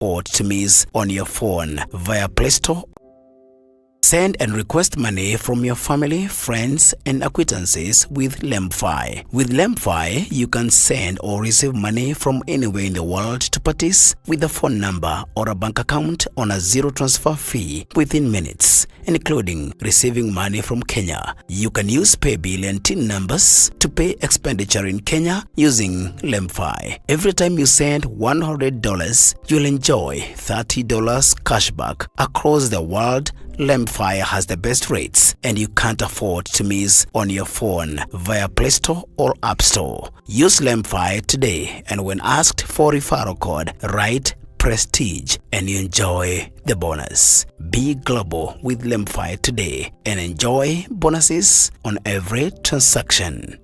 Or to miss on your phone via Play Store. Send and request money from your family, friends, and acquaintances with LemFi. With LemFi, you can send or receive money from anywhere in the world to parties with a phone number or a bank account on a zero transfer fee within minutes, including receiving money from Kenya. You can use paybill and TIN numbers to pay expenditure in Kenya using LemFi. Every time you send $100, you'll enjoy $30 cashback across the world. LemFi has the best rates and you can't afford to miss on your phone via Play Store or App Store. Use LemFi today and when asked for referral code, write Prestige and you enjoy the bonus. Be global with LemFi today and enjoy bonuses on every transaction.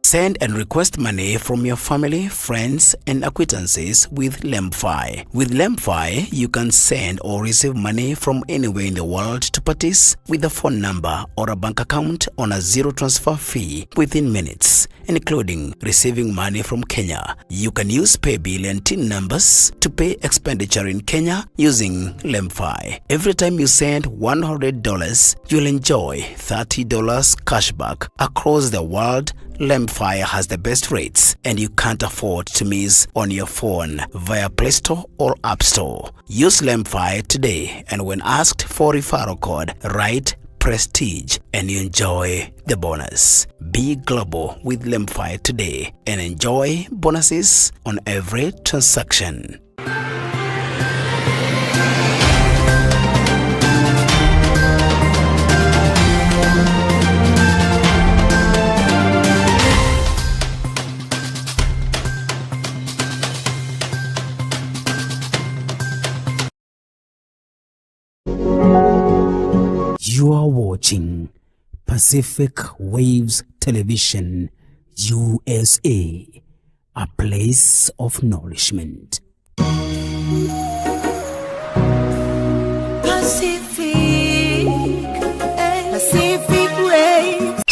Send and request money from your family, friends, and acquaintances with LemFi. With LemFi, you can send or receive money from anywhere in the world to parties with a phone number or a bank account on a zero transfer fee within minutes, including receiving money from Kenya. You can use paybill and TIN numbers to pay expenditure in Kenya using LemFi. Every time you send $100, you'll enjoy $30 cashback across the world. LemFi has the best rates and you can't afford to miss on your phone via Play Store or App Store. Use LemFi today and when asked for referral code, write Prestige and you enjoy the bonus. Be global with LemFi today and enjoy bonuses on every transaction. You are watching Pacific Waves Television USA, a place of nourishment. Pacific, Pacific Waves.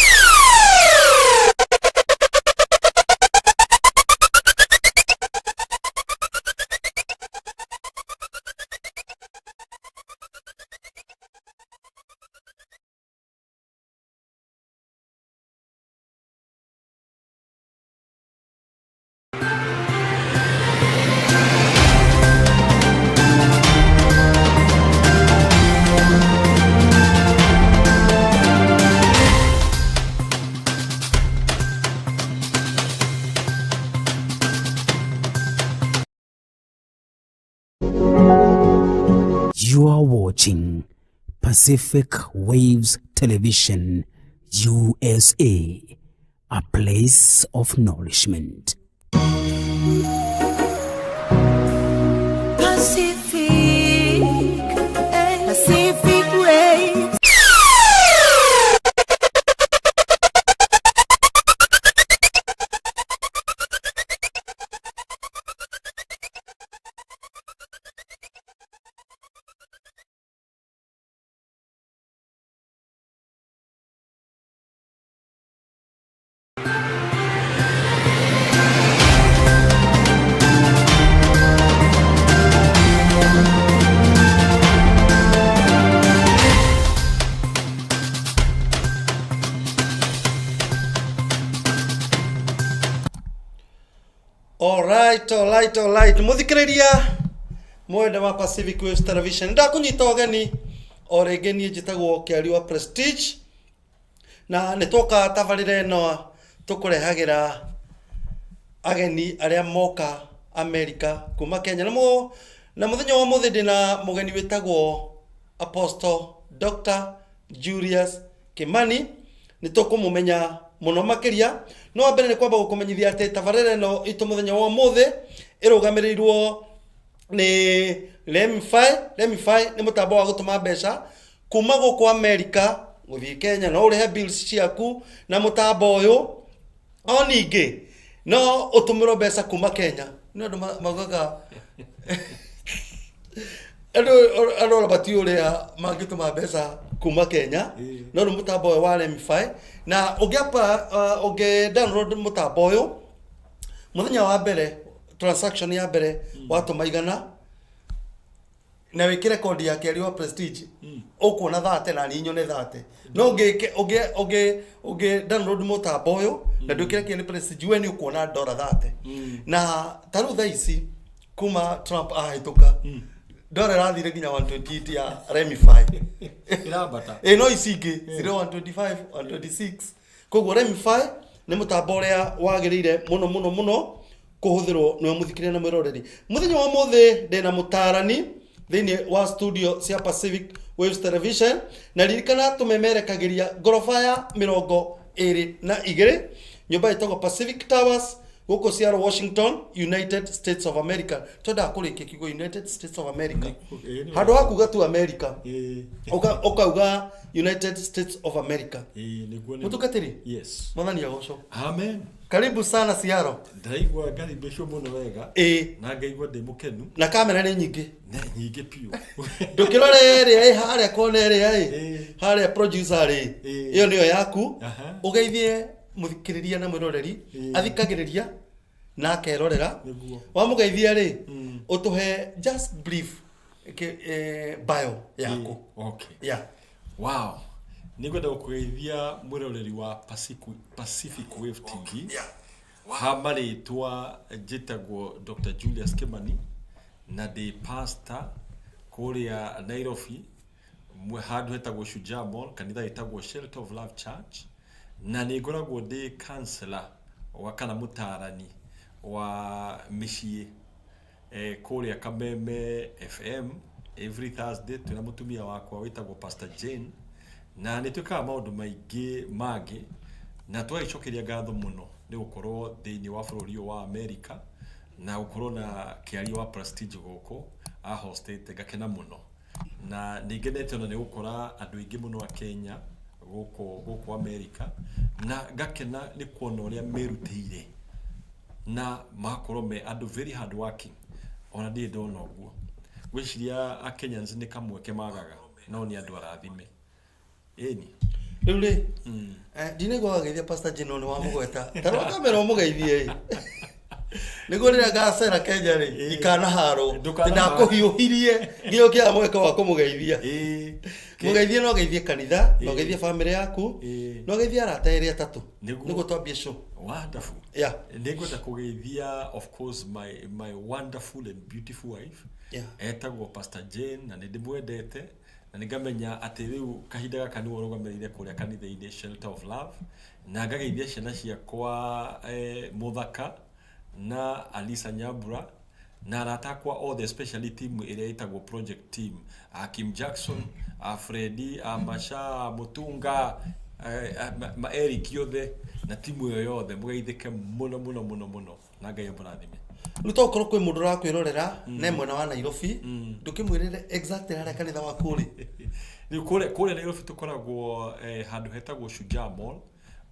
You are watching Pacific Waves Television USA, a place of nourishment. Pacific, Pacific Waves. Alright, alright, alright. Muthikiriria mwende wa Pacific Waves Television. Ndakunyita ũgeni o rĩngĩ niĩ njĩtagwo Kĩari wa Prestige na nĩ twoka tabarĩra ĩno tũkũrehagĩra ageni arĩa moka Amerika kuma Kenya. Na mũthenya wa ũmũthĩ ndĩna mũgeni wĩtagwo Apostle Dr. Julius Kimani. Nĩ tũkũmũmenya mũno makĩria. No wa mbere nĩ kwamba gũkũmenyithia atĩ tabarĩra ĩno itũ mũthenya wa ũmũthĩ ĩrũgamĩrĩirwo nĩ Lemfi. Lemfi nĩ mũtambo wa gũtũma mbeca kuma gũkũ Amerika gũthiĩ Kenya. No ũrĩhe bills ciaku na mũtambo ũyũ. O ningĩ no ũtũmĩrwo mbeca kuma Kenya. Nĩ andũ maugaga andũ ona matiũĩ ũrĩa mangĩtũma mbeca kuma Kenya, no rĩu mũtambo ũyũ wa Lemfi na ũngĩ download mũtambo ũyũ mũthenya wa mbere. Transaction ya mbere watũma 100 na wĩkĩre kodi ya kerĩ wa Prestige, ũkuona 30 na niĩ nyone 30. No ũngĩke ũngĩ ũngĩ ũngĩ download mũtambo ũyũ na ndwĩkĩre kĩrĩ Prestige, we nĩ ũkuona ndora 30. Na ta rĩu thaa ici kuma Trump ahĩtũka, ndora ĩrathire nginya 128 ya Remify. Ĩrambata. Ĩ, no ici ingĩ cirĩ 125, 126. Koguo Remify nĩ mũtambo ũrĩa wagĩrĩire mũno mũno mũno kũhũthĩrwo nĩwe mũthikĩrĩria na mwĩroreri. Mũthenya wa mũthĩ ndĩna mũtarani thĩinĩ wa studio cia Pacific Waves Television, na ririkana tũmemerekagĩria ngoroba ya 22, nyũmba ĩtagwo Pacific Towers, gũkũ Seattle, Washington, United States of America. Twendaga kũrĩkia kiugo United States of America. Handũ ha kuga tu America, ũkauga United States of America. Ĩĩ, nĩguo nĩ. Mũtungatĩri, Yes. Mwathani agocwo. Amen. Karibu sana Seattle. Ndaigua ngaribĩcwo mũno wega. Na ngaigua ndĩ mũkenu. Na kamera nĩ nyingĩ. Na nyingĩ biũ. Ndũkĩrore ĩrĩa ĩ harĩa kona ĩrĩa ĩ harĩa producer rĩ, ĩyo nĩyo yaku. Ũgeithie mũthikĩrĩria na mwĩroreri, athikagĩrĩria na akerorera. Wamũgeithia rĩ, ũtũhe just brief bio yaku. Okay. Yeah. Wow. Nĩngwenda gũkũgeithia mwĩroreri wa Pacific Wave TV. Ha marĩtwa njĩtagwo Dr. Julius Kimani na ndĩ pastor kũrĩa Nairobi, handũ hetagwo Shujaa Mall, kanitha ĩtagwo Shelter of Love Church, na nĩ ngoragwo ndĩ counselor wa kana mũtarani wa mĩciĩ kũrĩa Kameme FM every Thursday twĩna mũtumia wakwa wĩtagwo Pastor Jane, na nĩ twĩkaga maũndũ maingĩ mangĩ, na tũgagĩcokeria ngatho mũno nĩ gũkorwo thĩinĩ wa bũrũri ũyũ wa America na gũkorwo na kĩario wa Prestige gũkũ ahostĩte. Ngakena mũno na nĩ ngenete ona nĩ gũkora andũ aingĩ mũno a Kenya gũkũ America, na ngakena nĩ kuona ũrĩa merutĩire na magakorwo me andũ very hard working. Ona ndirĩ ndona ũguo. Ngwĩciria a Kenyans nĩ kamweke magaga, no nĩ andũ arathime, ĩni. Rĩu rĩ, ndinaigua wageithia Pastor Jane, no nĩ wamũgweta. Tarora kamera ũmũgeithie ĩ, nĩguo rĩrĩa ngacera Kenya rĩ, ikanaharwo. Ndũkanaharwo. Ndakũhiũhirie nginya ũkĩaga mweke wa kũmũgeithia. Mũgeithie, no geithie kanitha, no geithie family yaku, no geithie arata erĩ atatũ, nĩguo twambie show. Wonderful. Nĩngwenda kũgeithia, of course, my wonderful and beautiful wife, etagwo Pastor Jane, na nĩ ndĩmwendete na nĩ ngamenya atĩ rĩu kahinda gaka nĩwe ũrũgamĩrĩire kũrĩa kanitha-inĩ Shelter of Love, na ngageithia ciana ciakwa, Mũthaka na Alisa Nyambura, na arata akwa othe, especially team ĩrĩa ĩtagwo project team, a Kim Jackson, a Freddy, a Masha, a Mutunga, ma Eric othe na timu ĩyo yothe. Mũgeithĩke mũno mũno mũno mũno na Ngai amũrathime. Rĩu to ũkorwo kwĩ mũndũ ũrakwĩrorera ne mwena wa Nairobi, ndũkĩmwĩrĩre exactly harĩa kanitha waku ũrĩ. Rĩu kũrĩa Nairobi tũkoragwo handũ hetagwo Shujaa Mall.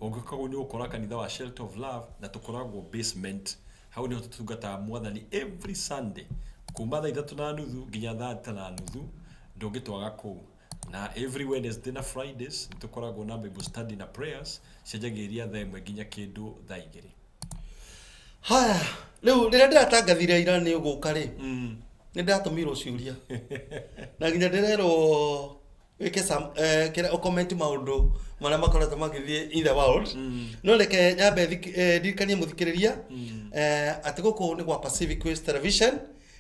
Ũngĩũka kũu nĩ ũgũkora kanitha wa Shelter of Love, na tũkoragwo basement. Hau nĩho tũtungataga Mwathani every Sunday kuma 3:30 nginya 6:30. Ndũngĩtwaga kũu. Na every Wednesday na Fridays nĩ tũkoragwo na Bible study na prayers, cianjagĩrĩria 1:00 nginya kĩndũ 2:00. Haya, rĩu rĩrĩa ndĩratangathire ira nĩ ũgũka rĩ, nĩ ndatũmirwo ciũria na nginya ndĩrerwo wĩke some, kĩrĩa ũcomment maũndũ marĩa makoretwo magĩthiĩ in the world. No reke nyambe ndirikanie mũthikĩrĩria atĩ gũkũ nĩ gwa Pacific Waves Television,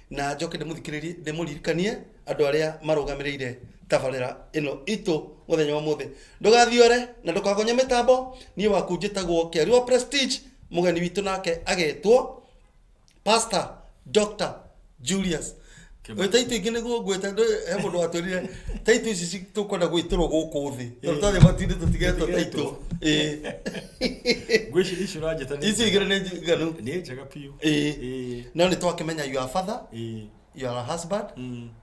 na njoke ndĩmũthikĩrĩrie ndĩmũririkanie andũ arĩa marũgamĩrĩire tabarĩra ĩno itũ mũthenya wa mũthĩ. Ndũgathiore na ndũkagonye mĩtambo. Niĩ waku njĩtagwo Kĩari wa Prestige, mũgeni witũ nake agetwo Pastor Dr. Julius Kimani. Taitũ ingĩ nĩguo ngwĩta he mũndũ watwĩrire taitũ ici tũkwenda gwĩtĩrwo gũkũ thĩ tondũ twathiĩ matu-inĩ tũtigetwo taitũ. Ĩĩ. Ngwĩciria icio ũranjĩta nĩ Icio igĩrĩ nĩ njiganu. Nĩ njega biũ. Ĩĩ. No nĩ twakĩmenya you are a father, you are a husband,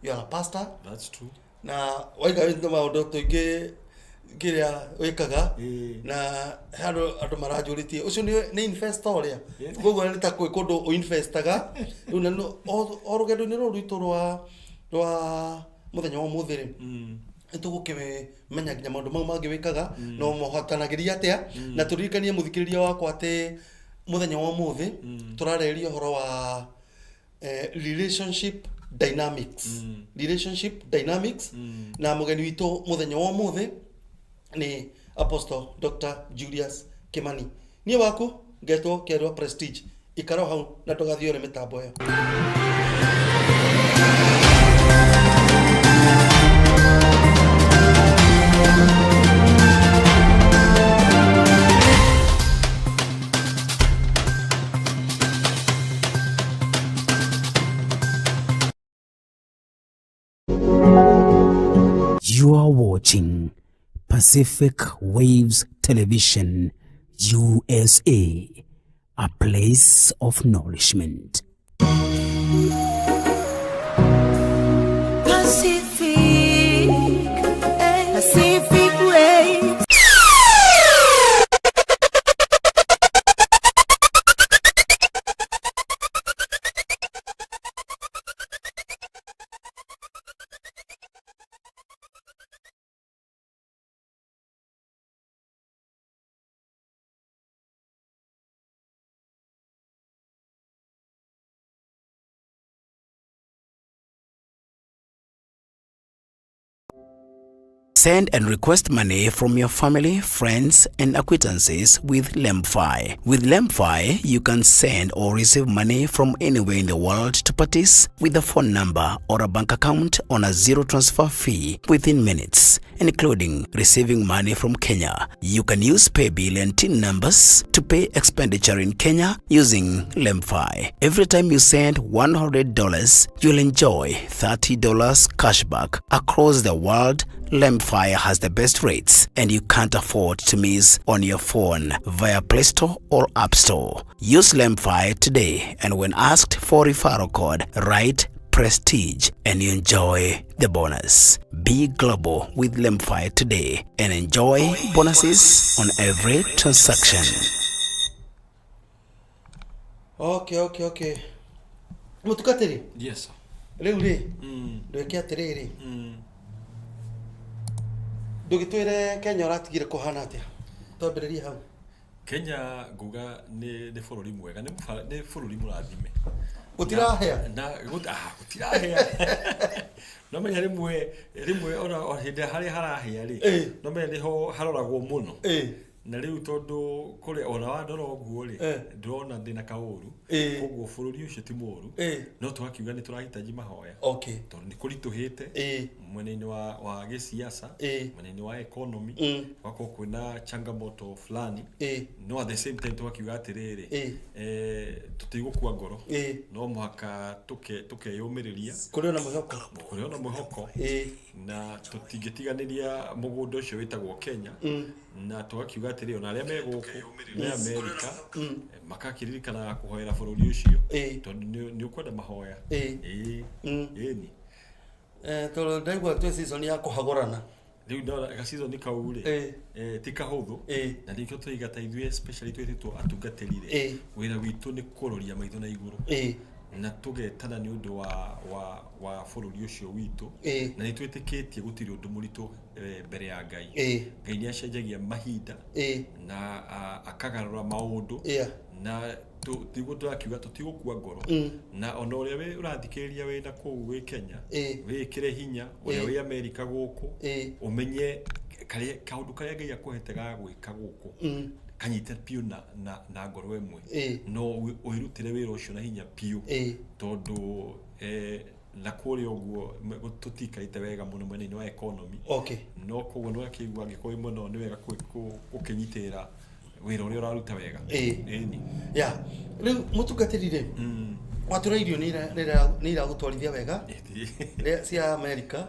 you are a pastor. That's true. Na waiga wĩna maũndũ tũingĩ kĩrĩa wĩkaga, na he andũ maranjũrĩtie ũcio nĩ investor ũrĩa. Koguo nĩ ta kwĩ kũndũ ũinvestaga rĩu, na o rũgendo-inĩ rũrũ rwitũ rwa mũthenya wa ũmũthĩ rĩ, nĩ tũgũkĩmenya nginya maũndũ mau mangĩ wĩkaga na ũmahotanagĩria atĩa. Na tũririkanie mũthikĩrĩria wakwa atĩ mũthenya wa ũmũthĩ tũrarĩrĩria ũhoro wa Relationship dynamics, relationship dynamics. Na mũgeni witũ mũthenya wa ũmũthĩ nĩ Apostle Dr. Julius Kimani. Niĩ waku ngetwo Kĩarua Prestige. Ikara o hau na ndũgathiore mĩtambo ĩyo. You are watching Pacific Waves Television, USA, a place of nourishment. Pacific, Pacific Waves. Send and request money from your family, friends, and acquaintances with Lemfi. With Lemfi, you can send or receive money from anywhere in the world to parties with a phone number or a bank account on a zero transfer fee within minutes, including receiving money from Kenya. You can use paybill and TIN numbers to pay expenditure in Kenya using Lemfi. Every time you send $100, you'll enjoy $30 cashback across the world. Lemfi has the best rates and you can't afford to miss on your phone via Play Store or App Store. Use Lemfi today, and when asked for referral code, write Prestige and you enjoy the bonus. Be global with Lemfi today and enjoy bonuses on every transaction. Okay, mũtungatĩri. Yes, sir. Rĩu rĩ, ndwĩke atĩrĩrĩ, ndũgĩtwĩre Kenya ũratigire kũhana atĩa, twambĩrĩrie hau. Kenya nguga nĩ bũrũri mwega, nĩ bũrũri mũrathime. Gũtirahĩa? Na gũtirahĩa. No menya rĩmwe ona o hĩndĩ ĩrĩa harĩa harahĩa rĩ, no menya nĩho haroragwo mũno. Na rĩu tondũ kũrĩa ona wandora ũguo rĩ, ndĩrona ndĩna kaũru. Koguo bũrũri ũcio ti mũru, no tũgakiuga nĩ tũrahitaji mahoya, tondũ nĩ kũritũhĩte mwena-inĩ wa gĩsiasa, mwena-inĩ wa economy, gwakorwo kwĩna changamoto fulani, no at the same time tũgakiuga atĩrĩrĩ, tũtigũkua ngoro, no mũhaka tũkeyũmĩrĩria. Kũrĩ ona mwĩhoko. Kũrĩ ona mwĩhoko, na tũtingĩtiganĩria mũgũnda ũcio wĩtagwo Kenya, na tũgakiuga atĩrĩ, ona arĩa me gũkũ me Amerika makakĩririkanaga kũhoera bũrũri ũcio, tondũ nĩ ũkwenda mahoya. Ĩĩ. Ĩni. Tondũ ndaigua twĩ season ya kũhagũrana. Rĩu ndona gaseason kau rĩ, ti kahũthũ, na nĩkĩo tũiga ta ithuĩ especially twĩtĩtwo atungatĩri rĩ, wĩra witũ nĩ kũroria maitho na igũrũ, na tũgetana nĩ ũndũ wa bũrũri ũcio witũ, na nĩ twĩtĩkĩtie gũtirĩ ũndũ mũritũ mbere ya Ngai. Ngai nĩ acenjagia mahinda na akagarũra maũndũ, na tiguo tũrakiuga tũtigũkua ngoro, na ona ũrĩa ũrathikĩrĩria wĩna kũu wĩ Kenya, wĩkĩre hinya, ũrĩa wĩ Amerika gũkũ, ũmenye kaũndũ karĩa Ngai akũhete ga gwĩka gũkũ, kanyite biũ na ngoro ĩmwe, no wĩrutĩre wĩra ũcio na hinya biũ, tondũ na kũrĩa ũguo tũtikarĩte wega mũno mwena-inĩ wa economy. No koguo nĩ wakĩigua angĩkorwo wĩ mwena ũyũ nĩ wega gũkĩnyitĩrĩra wĩra ũrĩa ũraruta wega. Ĩni. Ya, rĩu mũtungatĩri rĩ, watũra irio nĩ iragũtwarithia wega cia Amerika,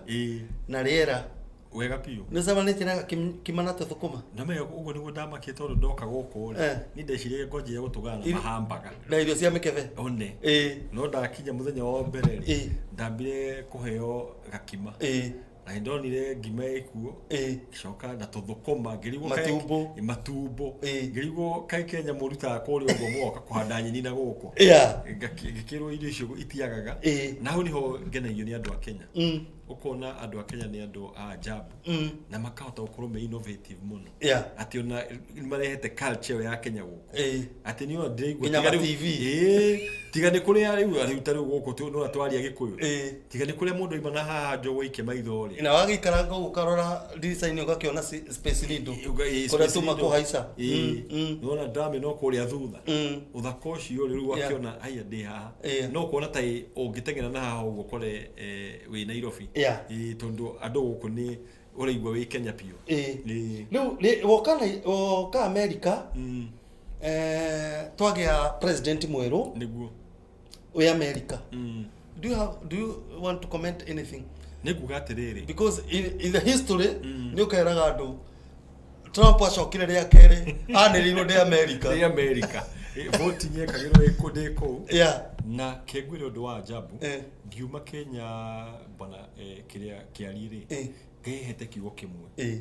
na rĩera? Wega biũ. Nĩ ũcemanĩtie na kimana tũthũkũma? Na menya ũguo nĩguo ndamakia, tondũ ndoka gũkũ rĩ, niĩ ndeciria ngwanjia gũtũgana na mahambaga na irio cia mĩkebe. One, no ndakinya mũthenya wa mbere rĩ, ndambire kũheo gakima, na nĩ ndonire ngima ĩkuo, ngĩcoka na tũthũkũma, ngĩrigwo Matumbo. Matumbo. Ngĩrigwo kaĩ Kenya mũrutaga kũrĩa ũguo mũgoka kũhanda nyeni na gũkũ? Ngĩkĩrwo irio icio itiagaga. Na hau nĩho ngenagio nĩ andũ a Kenya. Ũkona andũ a Kenya nĩ andũ a ajabu na makahota gũkorwo me innovative mũno, atĩ ona nĩ marehete culture ĩyo ya Kenya gũkũ, atĩ nĩ ona ndĩraigua Nginya tiga ma rĩu- TV. Ĩĩ, tiga nĩ kũrĩa rĩu ta rĩu gũkũ no twaria Gĩkũyũ, tiga nĩ kũrĩa mũndũ aima na haha njogu aikie maitho rĩ. Na wagĩikaranga ũguo ũkarora ndirica-inĩ ũgakĩona Space Needle kũrĩa Space tuma Needle. kũhaica. Nĩwona ndamĩ no kũrĩa thutha, ũthaka ũcio rĩ, rĩu ũgakĩona aya ndĩ haha, no kuona ta ũngĩteng'era na haha ũguo ũkore wĩ Nairobi. Tondũ andũ gũkũ nĩ ũraigua wĩ Kenya biũ. Rĩu woka America, twagĩa president mwerũ wĩ America. Do you want to comment anything? Nĩ nguga atĩrĩrĩ, Because in the history nĩ ũkeraga andũ Trump acokire rĩa kerĩ anĩrĩirwo ndĩ America. Nĩ America. Voting yekagĩrwo ĩ ndĩ kũu. Na kengwĩre ũndũ wa ajabu, ngiuma Kenya bwana, kĩrĩa kĩarie rĩ, Ngai hete kiugo kĩmwe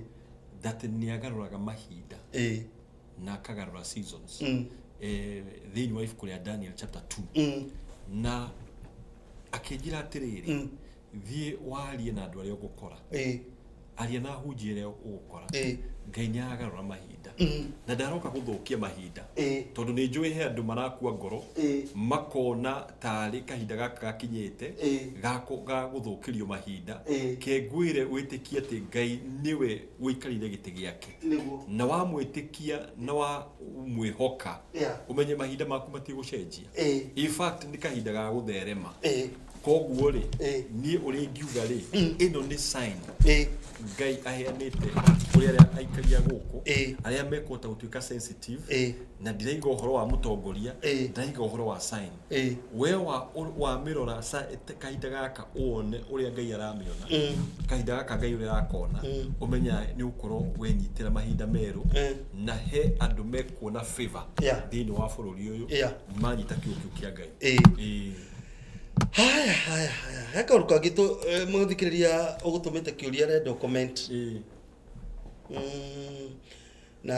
that nĩ agarũraga mahinda na akagarũra seasons, thĩinĩ wa ibuku rĩa Daniel chapter 2, na akĩnjĩra atĩrĩrĩ, thiĩ warie na andũ arĩa ũgũkora, aria na hunjia ĩrĩa ũgũkora. Ngai nĩ aragarũra mahinda na ndaroka gũthũkia mahinda, tondũ nĩ njũĩ he andũ marakua ngoro, makona tarĩ kahinda gaka gakinyĩte ga gũthũkĩrio mahinda. Kengwĩre wĩtĩkie atĩ Ngai nĩwe ũikarĩire gĩtĩ gĩake, na wamwĩtĩkia na wamwĩhoka, ũmenye mahinda maku matigũcenjia. In fact, nĩ kahinda ga gũtherema. Koguo rĩ, niĩ ũrĩa ingiuga rĩ, ĩno nĩ sign Ngai aheanĩte kũrĩ arĩa aikaria gũkũ, arĩa mekũhota gũtuĩka sensitive. Na ndiraiga ũhoro wa mũtongoria, ndĩraiga ũhoro wa sign. We wamĩrora kahinda gaka, wone ũrĩa Ngai aramĩona, kahinda gaka Ngai ũrĩa arakona, ũmenya nĩ ũkorwo wenyitĩra mahinda merũ, na he andũ mekuona favor thĩinĩ wa bũrũri ũyũ manyita kiugo kĩu kĩa Ngai. Haya, haya, haya, he kaũndũ kangĩ mũthikĩrĩria ũgũtũmĩte kĩũria arenda comment. Na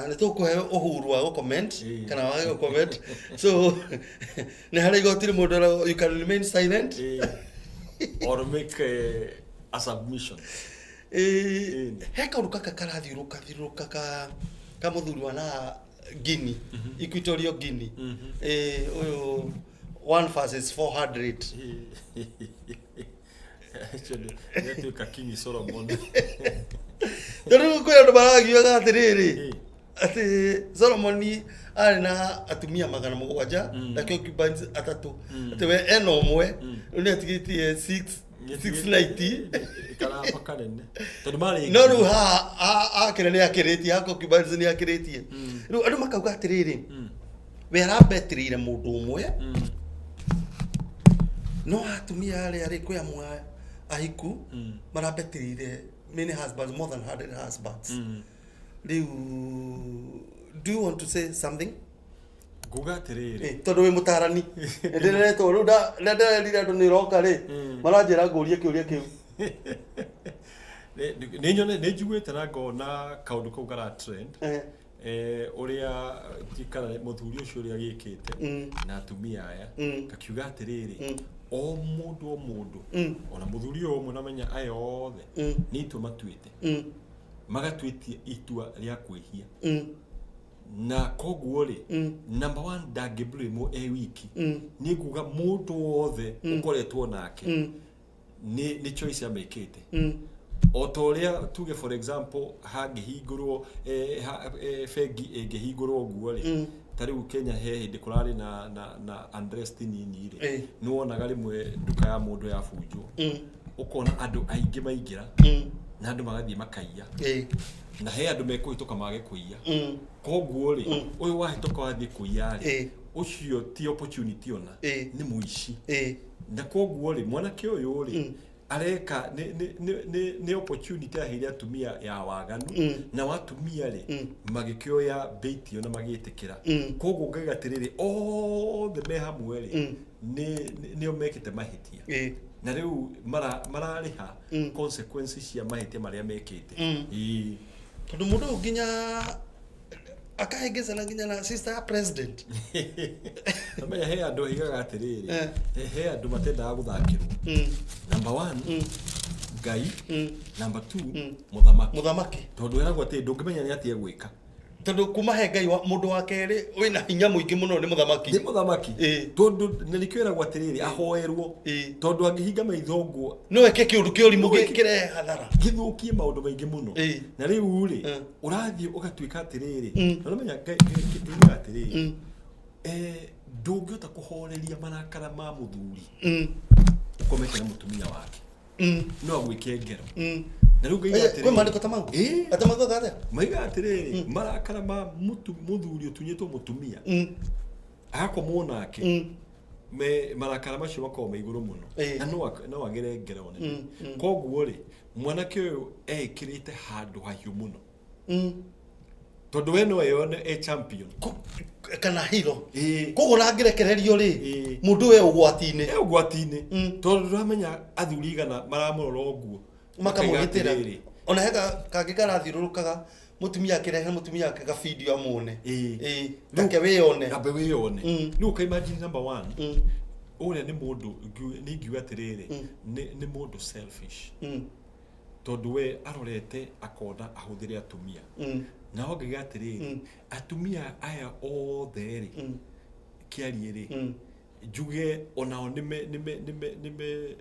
nĩ tũkũhe ũhuru wa gũ-comment kana wage gũ-comment. So nĩ harĩ igoti rĩmwe mũndũ you can remain silent or make a submission. He kaũndũ gaka karathiũrũka thiũrũrũka ka mũthuri wa na Guinea, Equatorial Guinea, ũyũ 1 versus 400. Nĩatuĩka King Solomon. Tondũ kwĩ andũ maragiaga atĩrĩrĩ, atĩ Solomoni arĩ na atumia 700 na concubines atatũ, atĩ we ena ũmwe, rĩu nĩ atigĩtie 6 690. Karamba kanene tondũ marĩ No rĩu haha akĩra nĩ akĩrĩtie, ha concubines nĩ akĩrĩtie. Rĩu andũ makauga atĩrĩrĩ, we arambetĩrĩire mũndũ ũmwe, no atumia arĩa rĩ, kwĩ amwe ahiku marambetĩrĩire many husbands, more than 100 husbands. Rĩu do you want to say something? Nguga atĩrĩrĩ, Tondũ wĩ mũtarani, ndĩreretwo rĩu ndĩrerire andũ nĩ ũroka rĩ, maranjĩra ngũrie kĩũria kĩu. Nĩ nyone nĩ njiguĩte na ngona kaũndũ kau kara trend, ũrĩa kana mũthuri ũcio ũrĩa gĩkĩte na atumia aya, kakiuga atĩrĩrĩ, o mũndũ o mũndũ, ona mũthuri ũyũ ũmwe, namenya aya othe nĩ itua matuĩte, magatuĩtie itua rĩa kwĩhia, na koguo rĩ, number one, ndangĩblame e wiki. Niĩ nguga mũndũ wothe ũkoretwo nake nĩ choice amĩkĩte, o ta ũrĩa tuge, for example, hangĩhingũrwo bengi ĩngĩhingũrwo ũguo rĩ, ta rĩu Kenya he hĩndĩ kũrarĩ na unrest nini rĩ, nĩ wonaga rĩmwe nduka ya mũndũ yabunjwo, ũkona andũ aingĩ maingĩra na andũ magathiĩ makaiya, na he andũ mekũhĩtũka mage kũiya. Koguo rĩ, ũyũ wahĩtũka wathiĩ kũiya rĩ, ũcio ti opportunity ona, nĩ mũici. Na koguo rĩ, mwanake ũyũ rĩ, areka nĩ opportunity aheire atumia ya waganu, na atumia rĩ, magĩkĩoya bait ĩyo na magĩtĩkĩra. Koguo ngaiga atĩrĩrĩ, othe me hamwe rĩ, nĩo mekĩte mahĩtia, na rĩu mararĩha consequences cia mahĩtia marĩa mekĩte. Tondũ mũndũ ũyũ nginya akahĩngĩcana nginya na sister ya president. Namenya he andũ higaga atĩrĩrĩ, he andũ matendaga gũthakĩrwo. Number one, Ngai. Number 2, mũthamaki. Mũthamaki. Tondũ eragwo atĩ ndũngĩmenya nĩ atĩa egwĩka. Tondũ kuma he Ngai wa mũndũ wa kerĩ wĩna hinya mũingĩ mũno nĩ mũthamaki. Nĩ mũthamaki. Tondũ na nĩkĩo eragwo atĩrĩrĩ, ahoerwo, tondũ angĩhinga maitho ũguo, no eke kĩũndũ kĩũrimũ No eke- kĩrehe hathara, gĩthũkie maũndũ maingĩ mũno. Na rĩu rĩ, ũrathiĩ ũgatuĩka atĩrĩrĩ, na ũramenya Ngai Ngai atĩrĩrĩ, ndũngĩhota kũhoreria marakara ma mũthuri ũkomete na mũtumia wake, no agwĩke ngero. Na rĩu Ngai atĩrĩrĩ, Kwĩ maandĩko ta mau? Ĩĩ. Ate maugaga atĩa? Maiga atĩrĩrĩ, marakara ma mũthuri ũtunyĩtwo mũtumia, agakomwo nake, me marakara macio makoragwo me igũrũ mũno, na no agere ngero nene. Koguo rĩ, mwanake ũyũ eĩkĩrĩte handũ hahiũ mũno, tondũ we no eyone e champion kana hero. Koguo na angĩrekererio rĩ, mũndũ we ũgwati-inĩ. E ũgwati-inĩ, tondũ ndũramenya athuri igana maramũrora ũguo, makamũgitĩra. Makaiga atĩrĩrĩ, Ona he kangĩ karathiũrũrũkaga, mũtumia akĩrehe mũtumia wake gabidio amuone. Take wĩyone. Ambe wĩyone. Rĩu ũka imagine, number one, ũrĩa nĩ mũndũ nĩ ingiuga atĩrĩrĩ, nĩ mũndũ selfish, tondũ we arorete akona ahũthĩre atumia. Na ongiuga atĩrĩrĩ, atumia aya othe rĩ, kĩarie rĩ, njuge onao nĩme nĩme nĩme nĩme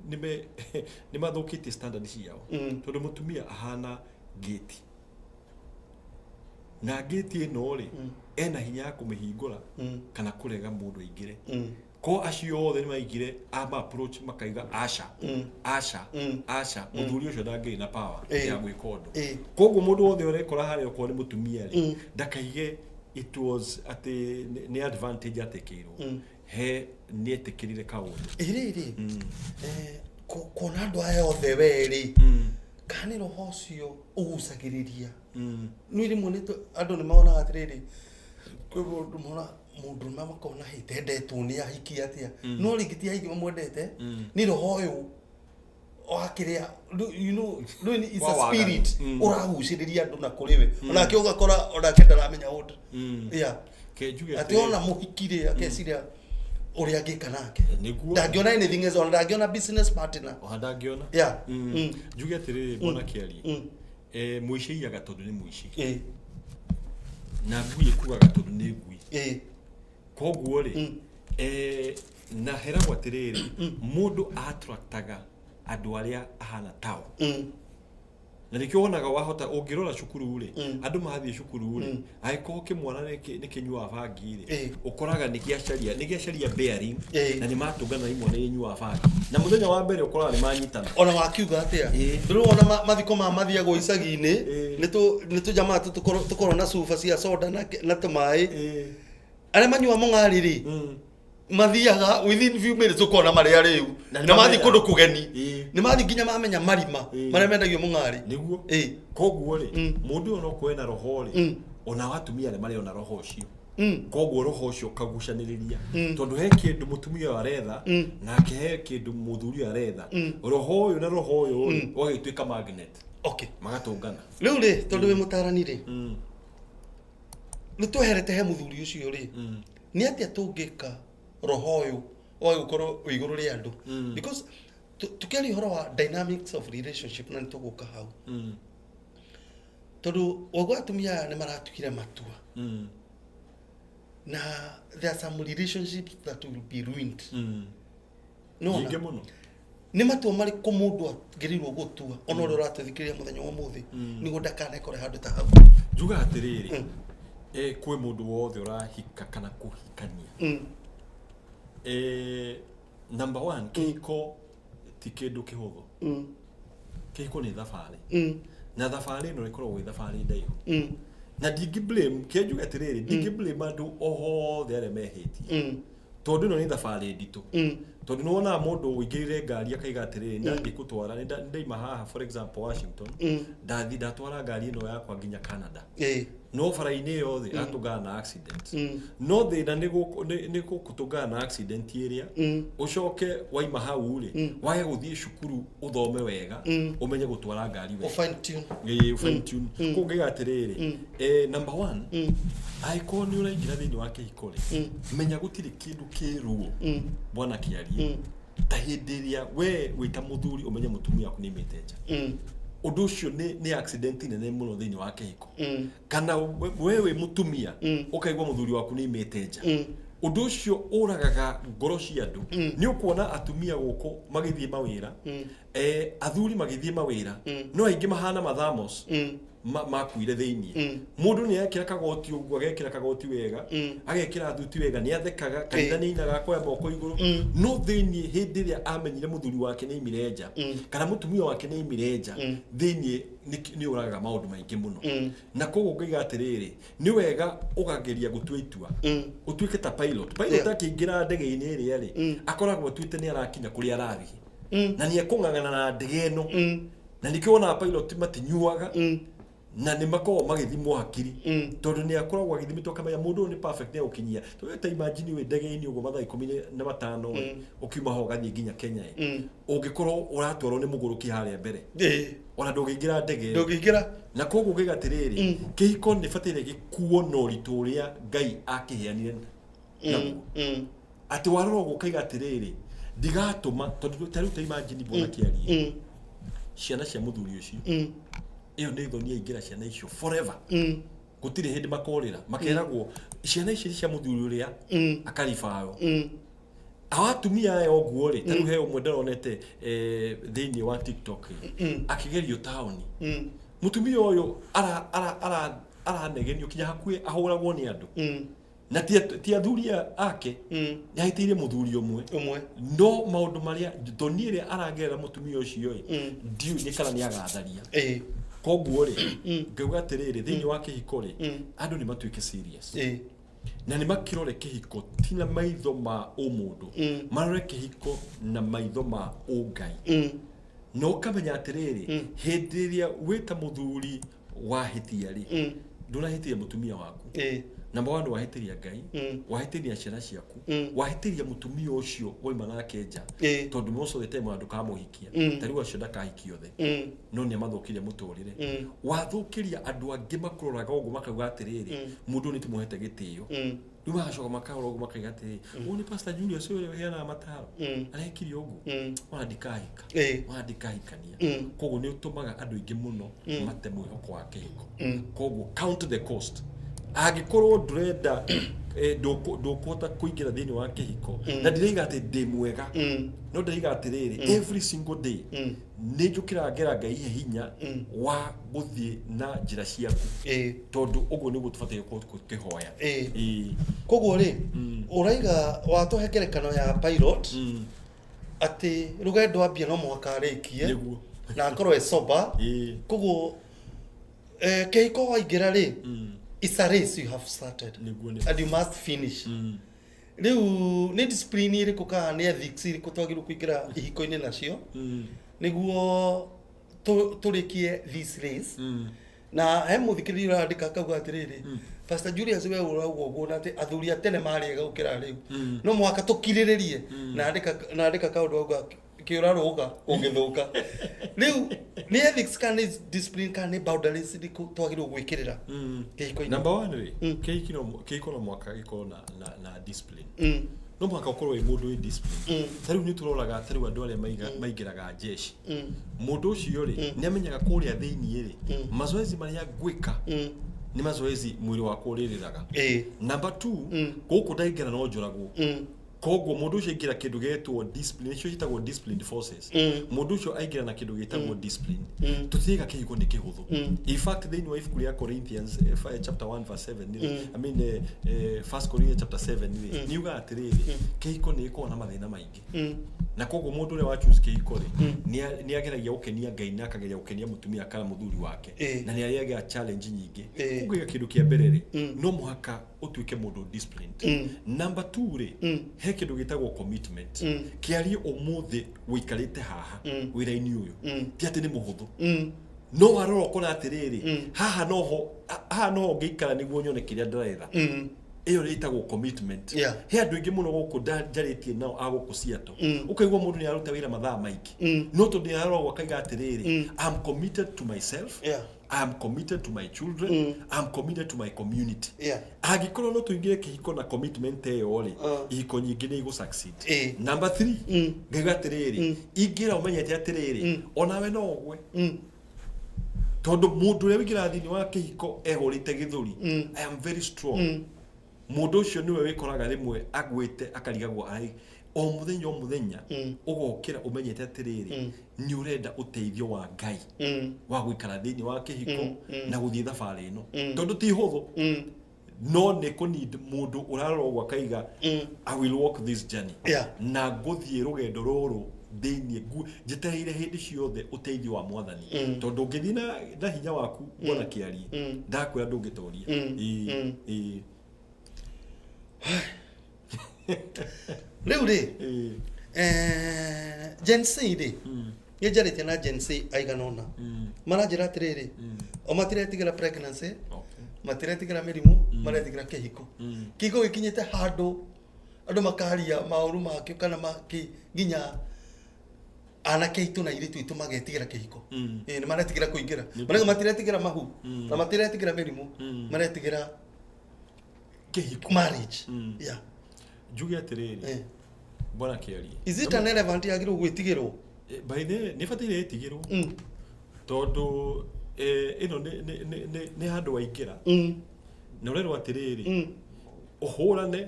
nĩme nĩmathũkĩtie standard ciao, tondũ mũtumia ahana ngĩti, na ngĩti ĩno rĩ, ena hinya ya kũmĩhingũra kana kũrega mũndũ aingĩre. Ko acio othe nĩ maingire, ama approach makaiga aca, aca, aca, mũthuri ũcio ndangĩrĩ na power ya gwĩka ũndũ. Koguo mũndũ wothe ũrekora harĩa, okorwo nĩ mũtumia rĩ, ndakaige it was atĩ nĩ advantage atekĩirwo, he nĩ etĩkĩrire kaũndũ. Ĩrĩrĩ, kuona andũ aya othe werĩ, kana nĩ roho ũcio ũgucagĩrĩria? Nĩ rĩmwe nĩ andũ nĩ monaga atĩrĩrĩ, kwĩ mũndũ mona mũndũ ũrũme makona hĩ tendetwo nĩ ahiki atĩa, no rĩngĩ ti ahiki mamwendete, nĩ roho ũyũ wa kĩrĩa rĩu it's Wa a waganu. spirit ũragucĩrĩria andũ na kũrĩ we, onake ũgakora onake ndaramenya ũndũ, yeah. Ke njuge atĩ atĩrĩrĩ, ona mũhiki rĩ, akeciria ũrĩa angĩka nake. Ndangĩona anything else, ona ndangĩona business partner. Ona ndangĩona. Njuge atĩrĩrĩ, bwana Kĩarie, mũici aiyaga tondũ nĩ mũici, na ngui ĩkuaga tondũ nĩ ngui. Koguo rĩ, na heragwo atĩrĩrĩ, mũndũ attractaga andũ arĩa ahana tao, na nĩkĩo wonaga wahota ũngĩrora cukuru rĩ, andũ mathiĩ cukuru rĩ, angĩkorwo kĩmwana nĩ kĩnyuaga bangi rĩ, ũkoraga nĩ gĩacaria bearing, na nĩ matũngana na imwana iria inyuaga bangi, na mũthenya wa mbere ũkoraga nĩ manyitana. Ona wakiuga atĩa? Ndũrĩ wona mathiko ma mathiagwo icagi-inĩ? Nĩ tũjamaa tũkorwo na cuba cia soda na tũmaĩ, arĩa manyua mũng'ari rĩ, mathiaga within few minutes ũkona marĩa rĩu Na nĩ na mathiĩ mamenya. kũndũ kũgeni, nĩ mathiĩ nginya mamenya marima marĩa mendagio mũng'ari. Nĩguo. Koguo rĩ, mũndũ ũyũ no korwo ena roho rĩ, ona atumia arĩa marĩ ona roho ũcio, koguo roho ũcio ũkagucanĩrĩria, tondũ he kĩndũ mũtumia ũyũ aretha, nake he kĩndũ mũthuri ũyũ aretha. Roho ũyũ na roho ũyũ rĩ, ũgagĩtuĩka magnet, magatũngana. Rĩu rĩ, tondũ wĩ mũtarani rĩ, nĩ tweherete he mũthuri ũcio rĩ, nĩ atĩa tũngĩka roho ũyũ wage gũkorwo wĩ igũrũ rĩa andũ? Because tũkĩaria ũhoro wa dynamics of relationship, na nĩ tũgũka hau, tondũ waigua atumia aya nĩ maratuire matua, na there are some relationships that will be ruined. Nĩwona? Nyingĩ mũno. Nĩ matua marĩkũ mũndũ agĩrĩirwo gũtua, ona ũrĩa ũratũthikĩrĩria mũthenya wa ũmũthĩ, nĩguo ndakanekore handũ ta hau? Njuga atĩrĩrĩ, kwĩ mũndũ wothe ũrahika kana kũhikania, number one, kĩhiko ti kĩndũ kĩhũthũ. Kĩhiko nĩ thabarĩ, na thabarĩ ĩno ĩkoragwo ĩ thabarĩ ndaihu, na ndingĩ blame, kĩrĩa njuge atĩrĩrĩ, ndingĩ blame andũ othe arĩa mehĩtie, tondũ ĩno nĩ thabarĩ nditũ, tondũ nĩ wonaga mũndũ ũingĩrire ngari akaiga atĩrĩrĩ, ndathiĩ gũtwara, nĩ ndaima haha, for example Washington, ndathiĩ ndatwara ngari ĩno yakwa nginya Canada, no bara-inĩ ĩyo thĩ atũngana na accident. No thĩna nĩ gũtũngana na accident ĩrĩa ũcoke waima hau rĩ, wage gũthiĩ cukuru ũthome wega, ũmenye gũtwara ngari wega. Fine tune. Ĩĩ, fine tune. Koguo ngaiga atĩrĩrĩ, number one, angĩkorwo nĩ ũraingĩra thĩinĩ wa kĩhiko rĩ, menya gũtirĩ kĩndũ kĩruo, bwana Kĩarie. Ta hĩndĩ ĩrĩa we wĩ ta mũthuri ũmenye mũtumia waku nĩ aimĩte nja, ũndũ ũcio nĩ accident nene mũno thĩinĩ wa kĩhiko. Kana we wĩ mũtumia ũkaigua mũthuri waku nĩ aimĩte nja, ũndũ ũcio ũragaga ngoro cia andũ. Nĩ ũkuona atumia gũkũ magĩthiĩ mawĩra, athuri magĩthiĩ mawĩra, no aingĩ mahana mathamos makuire thĩiniĩ. Mũndũ nĩ ekĩra kagoti ũguo, agekĩra kagoti wega, agekĩra thuti wega, nĩ athekaga kanitha, nĩ ainaga, akoya moko igũrũ, no thĩiniĩ hĩndĩ ĩrĩa amenyire mũthuri wake nĩ aimire nja kana mũtumia wake nĩ aimire nja, thĩiniĩ nĩ ũragaga maũndũ maingĩ mũno. Na koguo ngaiga atĩrĩrĩ, nĩ wega ũkageria gũtua itua, ũtuĩke ta pilot. Pilot akĩingĩra ndege-inĩ ĩrĩa rĩ, akoragwo atuĩte nĩ arakinya kũrĩa arathiĩ na nĩ ekũng'ang'ana na ndege ĩno. Na nĩkĩo wonaga pilot matinyuaga na nĩ makoragwo magĩthimwo hakiri, tondũ nĩ akoragwo agĩthimĩtwo akamenya mũndũ ũyũ nĩ perfect, nĩ egũkinyia. Tondũ ta imagine wĩ ndege-inĩ ũguo mathaa 15 ĩ, ũkiuma ho ũgathiĩ nginya Kenya ĩ, ũngĩkorwo ũratwarwo nĩ mũgũrũki harĩa mbere, ona ndũngĩingĩra ndege ĩyo. Ndũngĩingĩra. Na koguo ngaiga atĩrĩrĩ, kĩhiko nĩ bataire gĩkuo na ũritũ ũrĩa Ngai akĩheanire naguo, atĩ warora ũguo ũkaiga atĩrĩrĩ, ndigatũma, tondũ ta rĩu ta imagine bwana kĩarie ciana cia mũthuri ũcio, ĩyo nĩ thoni yaingĩra ciana icio forever. Gũtirĩ hĩndĩ makorĩra makeragwo ciana ici cia mũthuri ũrĩa akaribayo. Awa atumia aya ũguo rĩ, ta rĩu he ũmwe ndĩronete thĩinĩ wa TikTok rĩ, akĩgerio taũni, mũtumia ũyũ aranegenio kinya hakuhĩ ahũragwo nĩ andũ, na ti athuri ake, nĩ ahĩtĩirie mũthuri ũmwe. Ũmwe. No maũndũ marĩa thoni ĩrĩa aragerera mũtumia ũcio ĩ, ndiũĩ nĩ kana nĩ agatharia. Koguo rĩ, ngauga atĩrĩrĩ, thĩinĩ wa kĩhiko rĩ, andũ nĩ matuĩke serious na nĩ makĩrore kĩhiko ti na maitho ma ũmũndũ, marore kĩhiko na maitho ma ũngai, na ũkamenya atĩrĩrĩ, hĩndĩ ĩrĩa wĩ ta mũthuri wahĩtia rĩ, ndũnahĩtĩria mũtumia waku. Number one, wahĩtĩria Ngai, wahĩtĩria ciana ciaku, wahĩtĩria mũtumia ũcio wauma nake nja, tondũ most of the time ona ndũkamũhikia. Ta rĩu acio ndakahikia othe, no nĩ amathũkĩria mũtũrĩre, wathũkĩria andũ angĩ makũroraga ũguo makauga atĩrĩrĩ, mũndũ ũyũ nĩ tũmũhete gĩtĩo. Rĩu magacoka makarora ũguo makaiga atĩrĩrĩ, ũyũ nĩ Pastor Julius ũyũ ũheanaga mataro, arekire ũguo, ona ndikahika, ona ndikahikania. Koguo nĩ ũtũmaga andũ aingĩ mũno mate mwĩhoko wa kĩhiko. Koguo count the cost. Angĩkorwo ndũrenda ndũkũhota kũingĩra thĩinĩ wa kĩhiko, na ndiraiga atĩ ndĩ mwega, no ndĩraiga atĩrĩrĩ, every single day nĩ njũkĩraga ngera Ngai ihe hinya wa gũthiĩ na njĩra ciaku, tondũ ũguo nĩguo tũbataire gũkorwo tũkĩhoya. Koguo rĩ, ũraiga watũhe ngerekano ya pilot, atĩ rũgendo ambia no mũhaka arĩkie na akorwo e sober. Koguo kĩhiko waingĩra rĩ, it's a race you have started and you must finish. Rĩu nĩ discipline ĩrĩkũ kana nĩ ethics irĩkũ twagĩrĩirwo kũingĩra ihiko-inĩ nacio nĩguo tũrĩkie this race? Na he mũthikĩrĩria ũrandĩka akauga atĩrĩrĩ, "Pastor Julius, we ũrauga ũguo na atĩ athuri a tene marĩ ega gũkĩra rĩu, no mũhaka tũkirĩrĩrie." Na andĩka kaũndũ auga kĩũra rũga ũngĩthũka. Rĩu nĩ ethics kana nĩ discipline kana nĩ boundaries irĩkũ twagĩrĩirwo gwĩkĩrĩra kĩhiko-inĩ? Number one rĩ, kĩhiko no mũhaka gĩkorwo na discipline. No mũhaka ũkorwo wĩ mũndũ wĩ discipline. Ta rĩu nĩ tũroraga ta rĩu andũ arĩa maingĩraga jeshi, mũndũ ũcio rĩ, nĩ amenyaga kũrĩa thĩiniĩ rĩ, mazoezi marĩa ngwĩka nĩ mazoezi mwĩrĩ wakwa ũrĩrĩraga. Number two, gũkũ ndaingĩra no njũragwo. Koguo mũndũ ũcio aingĩra kĩndũ gĩetwo discipline, nĩcio ciĩtagwo disciplined forces. Mũndũ ũcio aingĩra na kĩndũ gĩtagwo discipline. Tũtiraiga kĩhiko nĩ kĩhũthũ. In fact, thĩinĩ wa ibuku rĩa Corinthians chapter 1 verse 7 rĩ, I mean First Corinthians chapter 7 rĩ, nĩ yugaga atĩrĩrĩ, kĩhiko nĩ gĩkoragwo na mathĩna maingĩ, na koguo mũndũ ũrĩa wa choose kĩhiko rĩ, nĩ ageragia gũkenia Ngai na akageria gũkenia mũtumia kana mũthuri wake, na nĩ arĩagĩa challenge nyingĩ. Koguo iga kĩndũ kĩa mbere rĩ, no mũhaka ũtuĩke mũndũ disciplined. Number two rĩ, he kĩndũ gĩtagwo commitment. Kĩarie ũmũthĩ ũikarĩte haha wĩra-inĩ ũyũ ti atĩ nĩ mũhũthũ, no warora ũkona atĩrĩrĩ, haha noho ngĩikara nĩguo nyone kĩrĩa ndĩretha. Ĩyo ĩtagwo commitment. He andũ aingĩ mũno gũkũ njarĩtie nao a gũkũ Seattle, ũkaigua mũndũ nĩ aruta wĩra mathaa maingĩ, no tondũ nĩ ararora ũguo akaiga atĩrĩrĩ, "I'm committed to myself, I'm committed to my children, I'm committed to my community." Angĩkorwo no tũingĩre kĩhiko na commitment ĩyo rĩ, ihiko nyingĩ nĩ igũ succeed. Number 3, ngaiga atĩrĩrĩ, ingĩra ũmenyete atĩrĩrĩ, onawe no ũgwe, tondũ mũndũ ũrĩa ũingĩraga thĩinĩ wa kĩhiko ehũrĩte gĩthũri, "I am very strong," mũndũ ũcio nĩwe wĩkoraga rĩmwe agwĩte akarigagwo arai. O mũthenya o mũthenya ũgokĩra ũmenyete atĩrĩrĩ, nĩ ũrenda ũteithio wa Ngai wa gũikara thĩinĩ wa kĩhiko na gũthiĩ thabarĩ ĩno, tondũ ti hũthũ, no nĩ kũ need mũndũ ũrarora ũguo akaiga, "I will walk this journey na ngũthiĩ rũgendo rũrũ thĩinĩ njetereire hĩndĩ ciothe ũteithio wa Mwathani," tondũ ũngĩthiĩ na hinya waku, bwana Kĩarie, ndakwĩra ndũngĩtoria. Ĩĩ, ĩĩ. Rĩu rĩ, Gen Z rĩ, nĩ njarĩtie na Gen Z aigana ũna, maranjĩra atĩrĩrĩ, o matiretigĩra pregnancy, matiretigĩra mĩrimũ, maretigĩra kĩhiko. Kĩhiko gĩkinyĩte handũ andũ makaria maũru makĩo kana maki nginya anake aitũ na airĩtu aitũ magetigĩra kĩhiko. Ĩĩ, nĩ maretigĩra kũingĩra. Marauga matiretigĩra mahu na matiretigĩra mĩrimũ, maretigĩra kĩhiko, marriage. Yeah. Njuge atĩrĩrĩ, bwana Kĩarie, Is it an elephant yagĩrĩirwo gwĩtigĩrwo? By the way, nĩ bataire ĩtigĩrwo, tondũ ĩno nĩ handũ waingĩra na ũrerwo atĩrĩrĩ, ũhũrane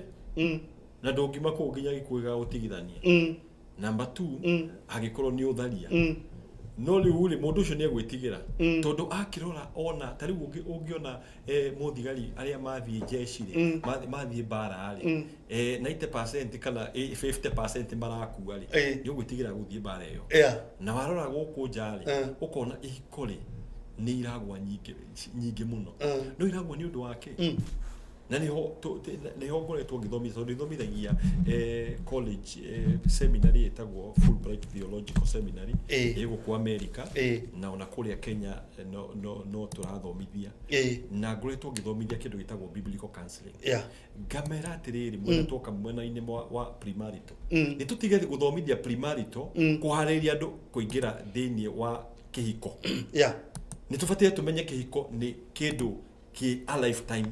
na ndũngiuma kũu nginya gĩkuũ gĩgagũtigithania. Number 2, angĩkorwo nĩ ũtharia. No rĩu rĩ, mũndũ ũcio nĩ egwĩtigĩra, tondũ akĩrora ona ta rĩu ũngĩona mũthigari arĩa mathiĩ jeshi rĩ, mathiĩ mbara rĩ, 90% kana 50% marakua rĩ, nĩ ũgwĩtigĩra gũthiĩ mbara ĩyo. Na warora gũkũ nja rĩ, ũkona ihiko rĩ nĩ iragwa nyingĩ nyingĩ mũno. No iragwa nĩ ũndũ wa kĩ? Na nĩho ngoretwo ngĩthomithia, tondũ ithomithagia college, seminary ĩtagwo Fulbright Theological Seminary ĩ gũkũ America, na ona kũrĩa Kenya no tũrathomithia, na ngoretwo ngĩthomithia kĩndũ gĩtagwo biblical counseling. Ngamera atĩrĩrĩ, mwena twoka mwena-inĩ wa premarital, nĩ tũtige gũthomithia premarital, kũharĩrĩria andũ kũingĩra thĩinĩ wa kĩhiko. Nĩ tũbataire tũmenye kĩhiko nĩ kĩndũ kĩ a lifetime.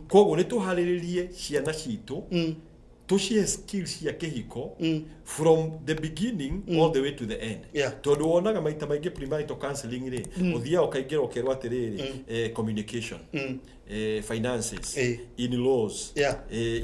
Koguo nĩ tũharĩrĩrie ciana citũ, tũcihe skills cia kĩhiko from the beginning all the way to the end. Tondũ wonaga maita maingĩ premarital counseling rĩ, ũthiaga ũkaingĩra ũkerwo atĩrĩrĩ, communication, finances, in laws,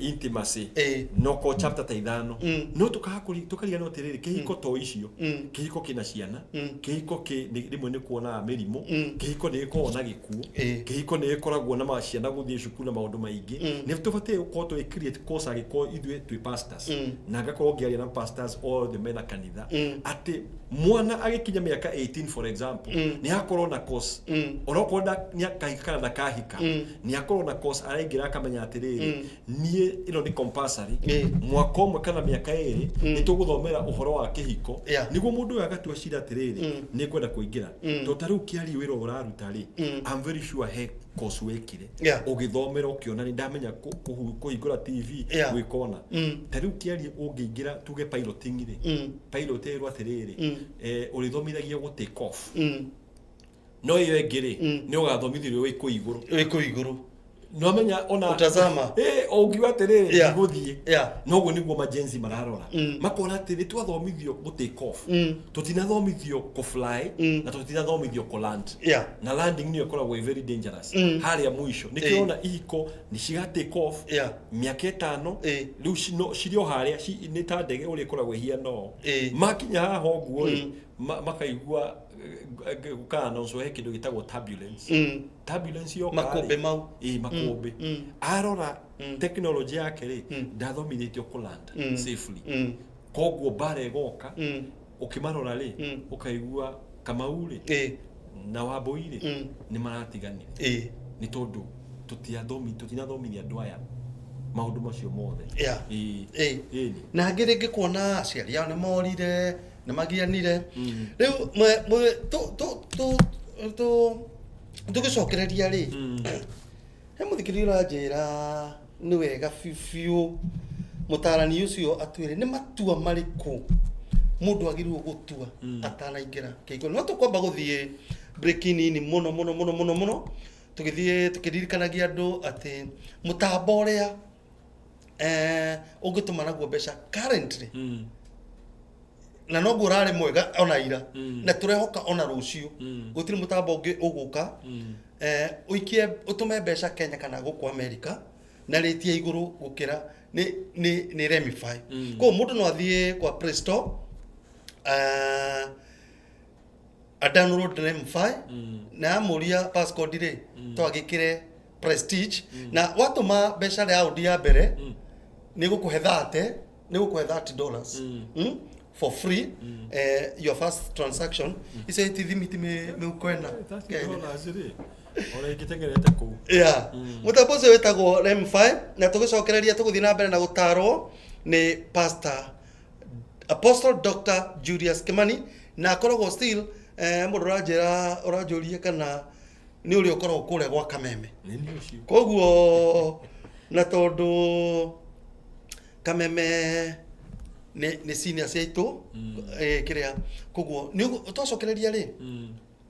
intimacy, no ko chapter ta ithano. No tũkariganĩrwo atĩrĩrĩ, kĩhiko to icio. Kĩhiko kĩna ciana, kĩhiko rĩmwe nĩ kuonaga mĩrimũ, kĩhiko nĩ gĩkoragwo na gĩkuũ, kĩhiko nĩ gĩkoragwo na ciana gũthiĩ cukuru na maũndũ maingĩ. Nĩ tũbatiĩ gũkorwo tũgĩ create course, angĩkorwo ithuĩ twĩ pastors, na ngakorwo ngĩaria na pastors othe mena kanitha, atĩ mwana agĩkinya mĩaka 18, for example, nĩ akorwo na course, onokorwo nĩ akahika kana ndakahika, nĩ akorwo na course araingĩra akamenya atĩrĩrĩ, niĩ ĩno nĩ compulsory, mwaka ũmwe kana mĩaka 2 nĩ tũgũthomera ũhoro wa kĩhiko, nĩguo mũndũ ũyũ agatua cira atĩrĩrĩ, nĩ ngwenda kũingĩra. Tondũ ta rĩu kĩarie wĩra ũraruta rĩ, I'm very sure he course wekire ũgĩthomera ũkĩona nĩ ndamenya kũhingũra TV, gwĩka ũna. Ta rĩu kĩarie ũngĩingĩra tuge piloting rĩ, pilot ĩrwo atĩrĩrĩ, ũrĩthomithagia gũ take off, no ĩyo ĩngĩ rĩ, nĩ ũgathomithĩrio wĩ kũ igũrũ. Wĩ kũu igũrũ. No amenya ona Utazama. Ũngiuga atĩrĩrĩ, ndigũthiĩ. Noguo nĩguo majenzi mararora, makona atĩ nĩ twathomithio gũ take off, tũtinathomithio kũ fly, na tũtinathomithio kũ land. Na landing nĩyo ĩkoragwo ĩ very dangerous harĩa mũico. Nĩkĩo ũrona ihiko nĩ ciga take off mĩaka 5, rĩu cirĩ o harĩa, nĩ ta ndege ũrĩa ĩkoragwo ĩhiana ũũ. Makinya haha ũguo rĩ, makaigua gũka-announce he kĩndũ gĩtagwo turbulence. Turbulence yoka rĩ, Makũmbĩ mau. Ĩ, makũmbĩ. Arora technology yake rĩ, ndathomithĩtio kũ land safely. Koguo mbara ĩgoka. Ũkĩmarora rĩ, ũkaigua Kamau rĩ na Wambui rĩ, nĩ maratiganire, nĩ tondũ tũtinathomithia andũ aya maũndũ macio mothe. Ĩĩ. Ĩni. Na angĩ rĩngĩ kuona aciari ao nĩ morire, nĩ magianire. Rĩu tũgĩcokereria rĩ, he mũthikĩrĩria ũranjĩra Nĩ wega biũ biũ mũtarani ũcio atwĩre nĩ matua marĩkũ mũndũ agĩrĩirwo gũtua atanaingĩra kĩhiko. No tũkwamba gũthiĩ break nini mũno mũno mũno mũno mũno, tũgĩthiĩ tũkĩririkanagia andũ atĩ mũtambo ũrĩa ũngĩtũma naguo mbeca currently na noguo ũrarĩ mwega ona ira na tũrehoka ona rũciũ gũtirĩ mũtambo ũngĩ ũgũka ũikie ũtũme mbeca Kenya kana gũkũ America na rate ya igũrũ gũkĩra nĩ Remify. Koguo mũndũ no athiĩ kwa Play Store a download Remify na amũria passcode rĩ, to agĩkĩre Prestige, na watũma mbeca raundi ya mbere nĩ gũkũhe 30, nĩ gũkũhe $30 for free your first transaction. Icio itithimiti mĩhuko ĩna Kenya. $30 rĩ, ona ingĩteng'erete kũu. Yeah. Mũtambo ũcio wĩtagwo Remify, na tũgĩcokereria tũgũthiĩ na mbere na gũtarwo nĩ Pastor Apostle Dr. Julius Kimani, na akoragwo still mũndũ ũranjĩra ũranjũria kana nĩ ũrĩa ũkoragwo kũrĩa gwa Kameme. Nĩ niĩ ũcio. Koguo na tondũ Kameme nĩ senior ciaitũ kĩrĩa, koguo nĩ twacokereria rĩ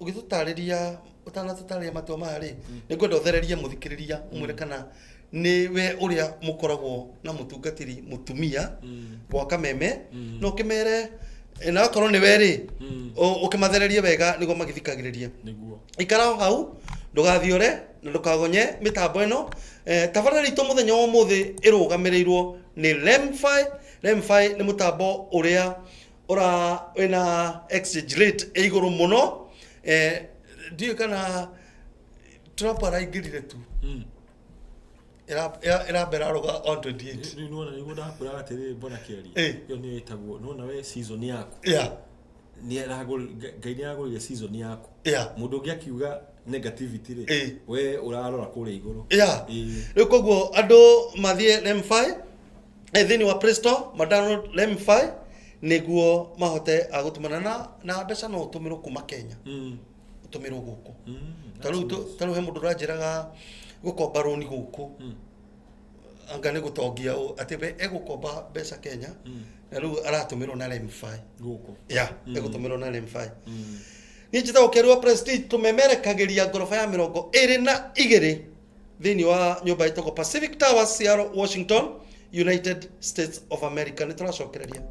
ũgĩtũtarĩria, ũtanatũtarĩria matua maya rĩ, nĩ ngwenda ũthererie mũthikĩrĩria, ũmwĩre kana nĩ we ũrĩa mũkoragwo na mũtungatĩri mũtumia gwa Kameme, na ũkĩmere na okorwo nĩ we rĩ, ũkĩmathererie wega nĩguo magĩthikagĩrĩria. Nĩguo. Ikara o hau, ndũgathiore na ndũkagonye mĩtambo ĩno. Tabarĩra itũ mũthenya wa ũmũthĩ ĩrũgamĩrĩirwo nĩ Lemfi. Lemfi nĩ mũtambo ũrĩa ũra wĩna exchange rate ĩ igũrũ mũno. Ndiũĩ kana Trump araingĩrire tu ĩramba ĩrarũga 128. Rĩu nĩwona nĩguo ndakwĩraga atĩrĩrĩ, mbona kĩaria ĩyo nĩyo ĩtagwo, nĩwona we season yaku Ngai nĩaragũrire season yaku. Mũndũ ũngĩ akiuga negativity rĩ, we ũrarora kũrĩa igũrũ. Rĩu koguo andũ mathiĩ Lemfi thĩinĩ wa Play Store, ma download Lemfi nĩguo mahote a gũtũmana na mbeca no ũtũmĩrwo kuma Kenya ũtũmĩrwo gũkũ. Ta rĩu ta rĩu he mũndũ ũranjĩraga gũkomba rũni gũkũ anga nĩ gũtongia ũ atĩ we egũkomba mbeca Kenya na rĩu aratũmĩrwo na Lemfi gũkũ. Ya, egũtũmĩrwo na Lemfi. Niĩ njĩtagwo Kĩarua Prestige, tũmemerekagĩria ngoroba ya 22 thĩinĩ wa nyũmba ĩtagwo Pacific Towers, Seattle, Washington, United States of America. Nĩ tũracokereria.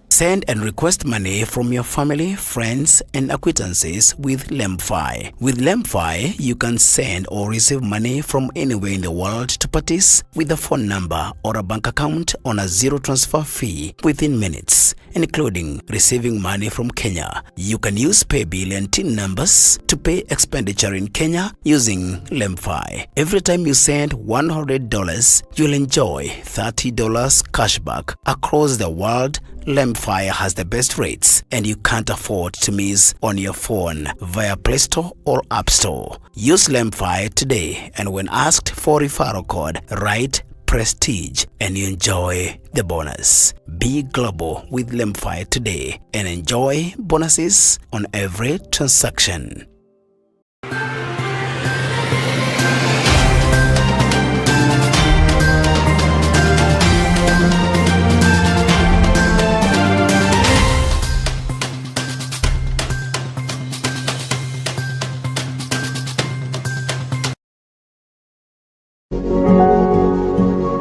Send and request money from your family, friends, and acquaintances with Lemfi. With Lemfi, you can send or receive money from anywhere in the world to parties with a phone number or a bank account on a zero transfer fee within minutes, including receiving money from Kenya. You can use paybill and TIN numbers to pay expenditure in Kenya using Lemfi. Every time you send $100, you'll enjoy $30 cashback across the world. Lemfi has the best rates and you can't afford to miss on your phone via Play Store or App Store. Use Lemfi today, and when asked for referral code, write Prestige and you enjoy the bonus. Be global with Lemfi today and enjoy bonuses on every transaction.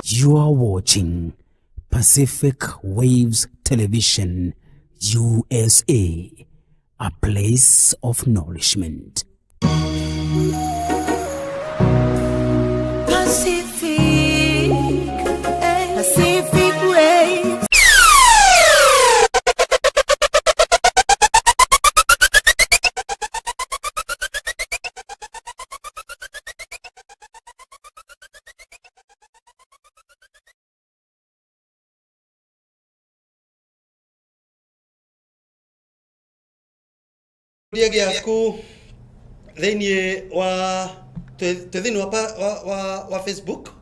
You are watching Pacific Waves Television, USA, a place of nourishment. Pacific, Pacific Waves. Kĩũria gĩaku thĩinĩ wa twĩ thĩinĩ wa, wa Facebook.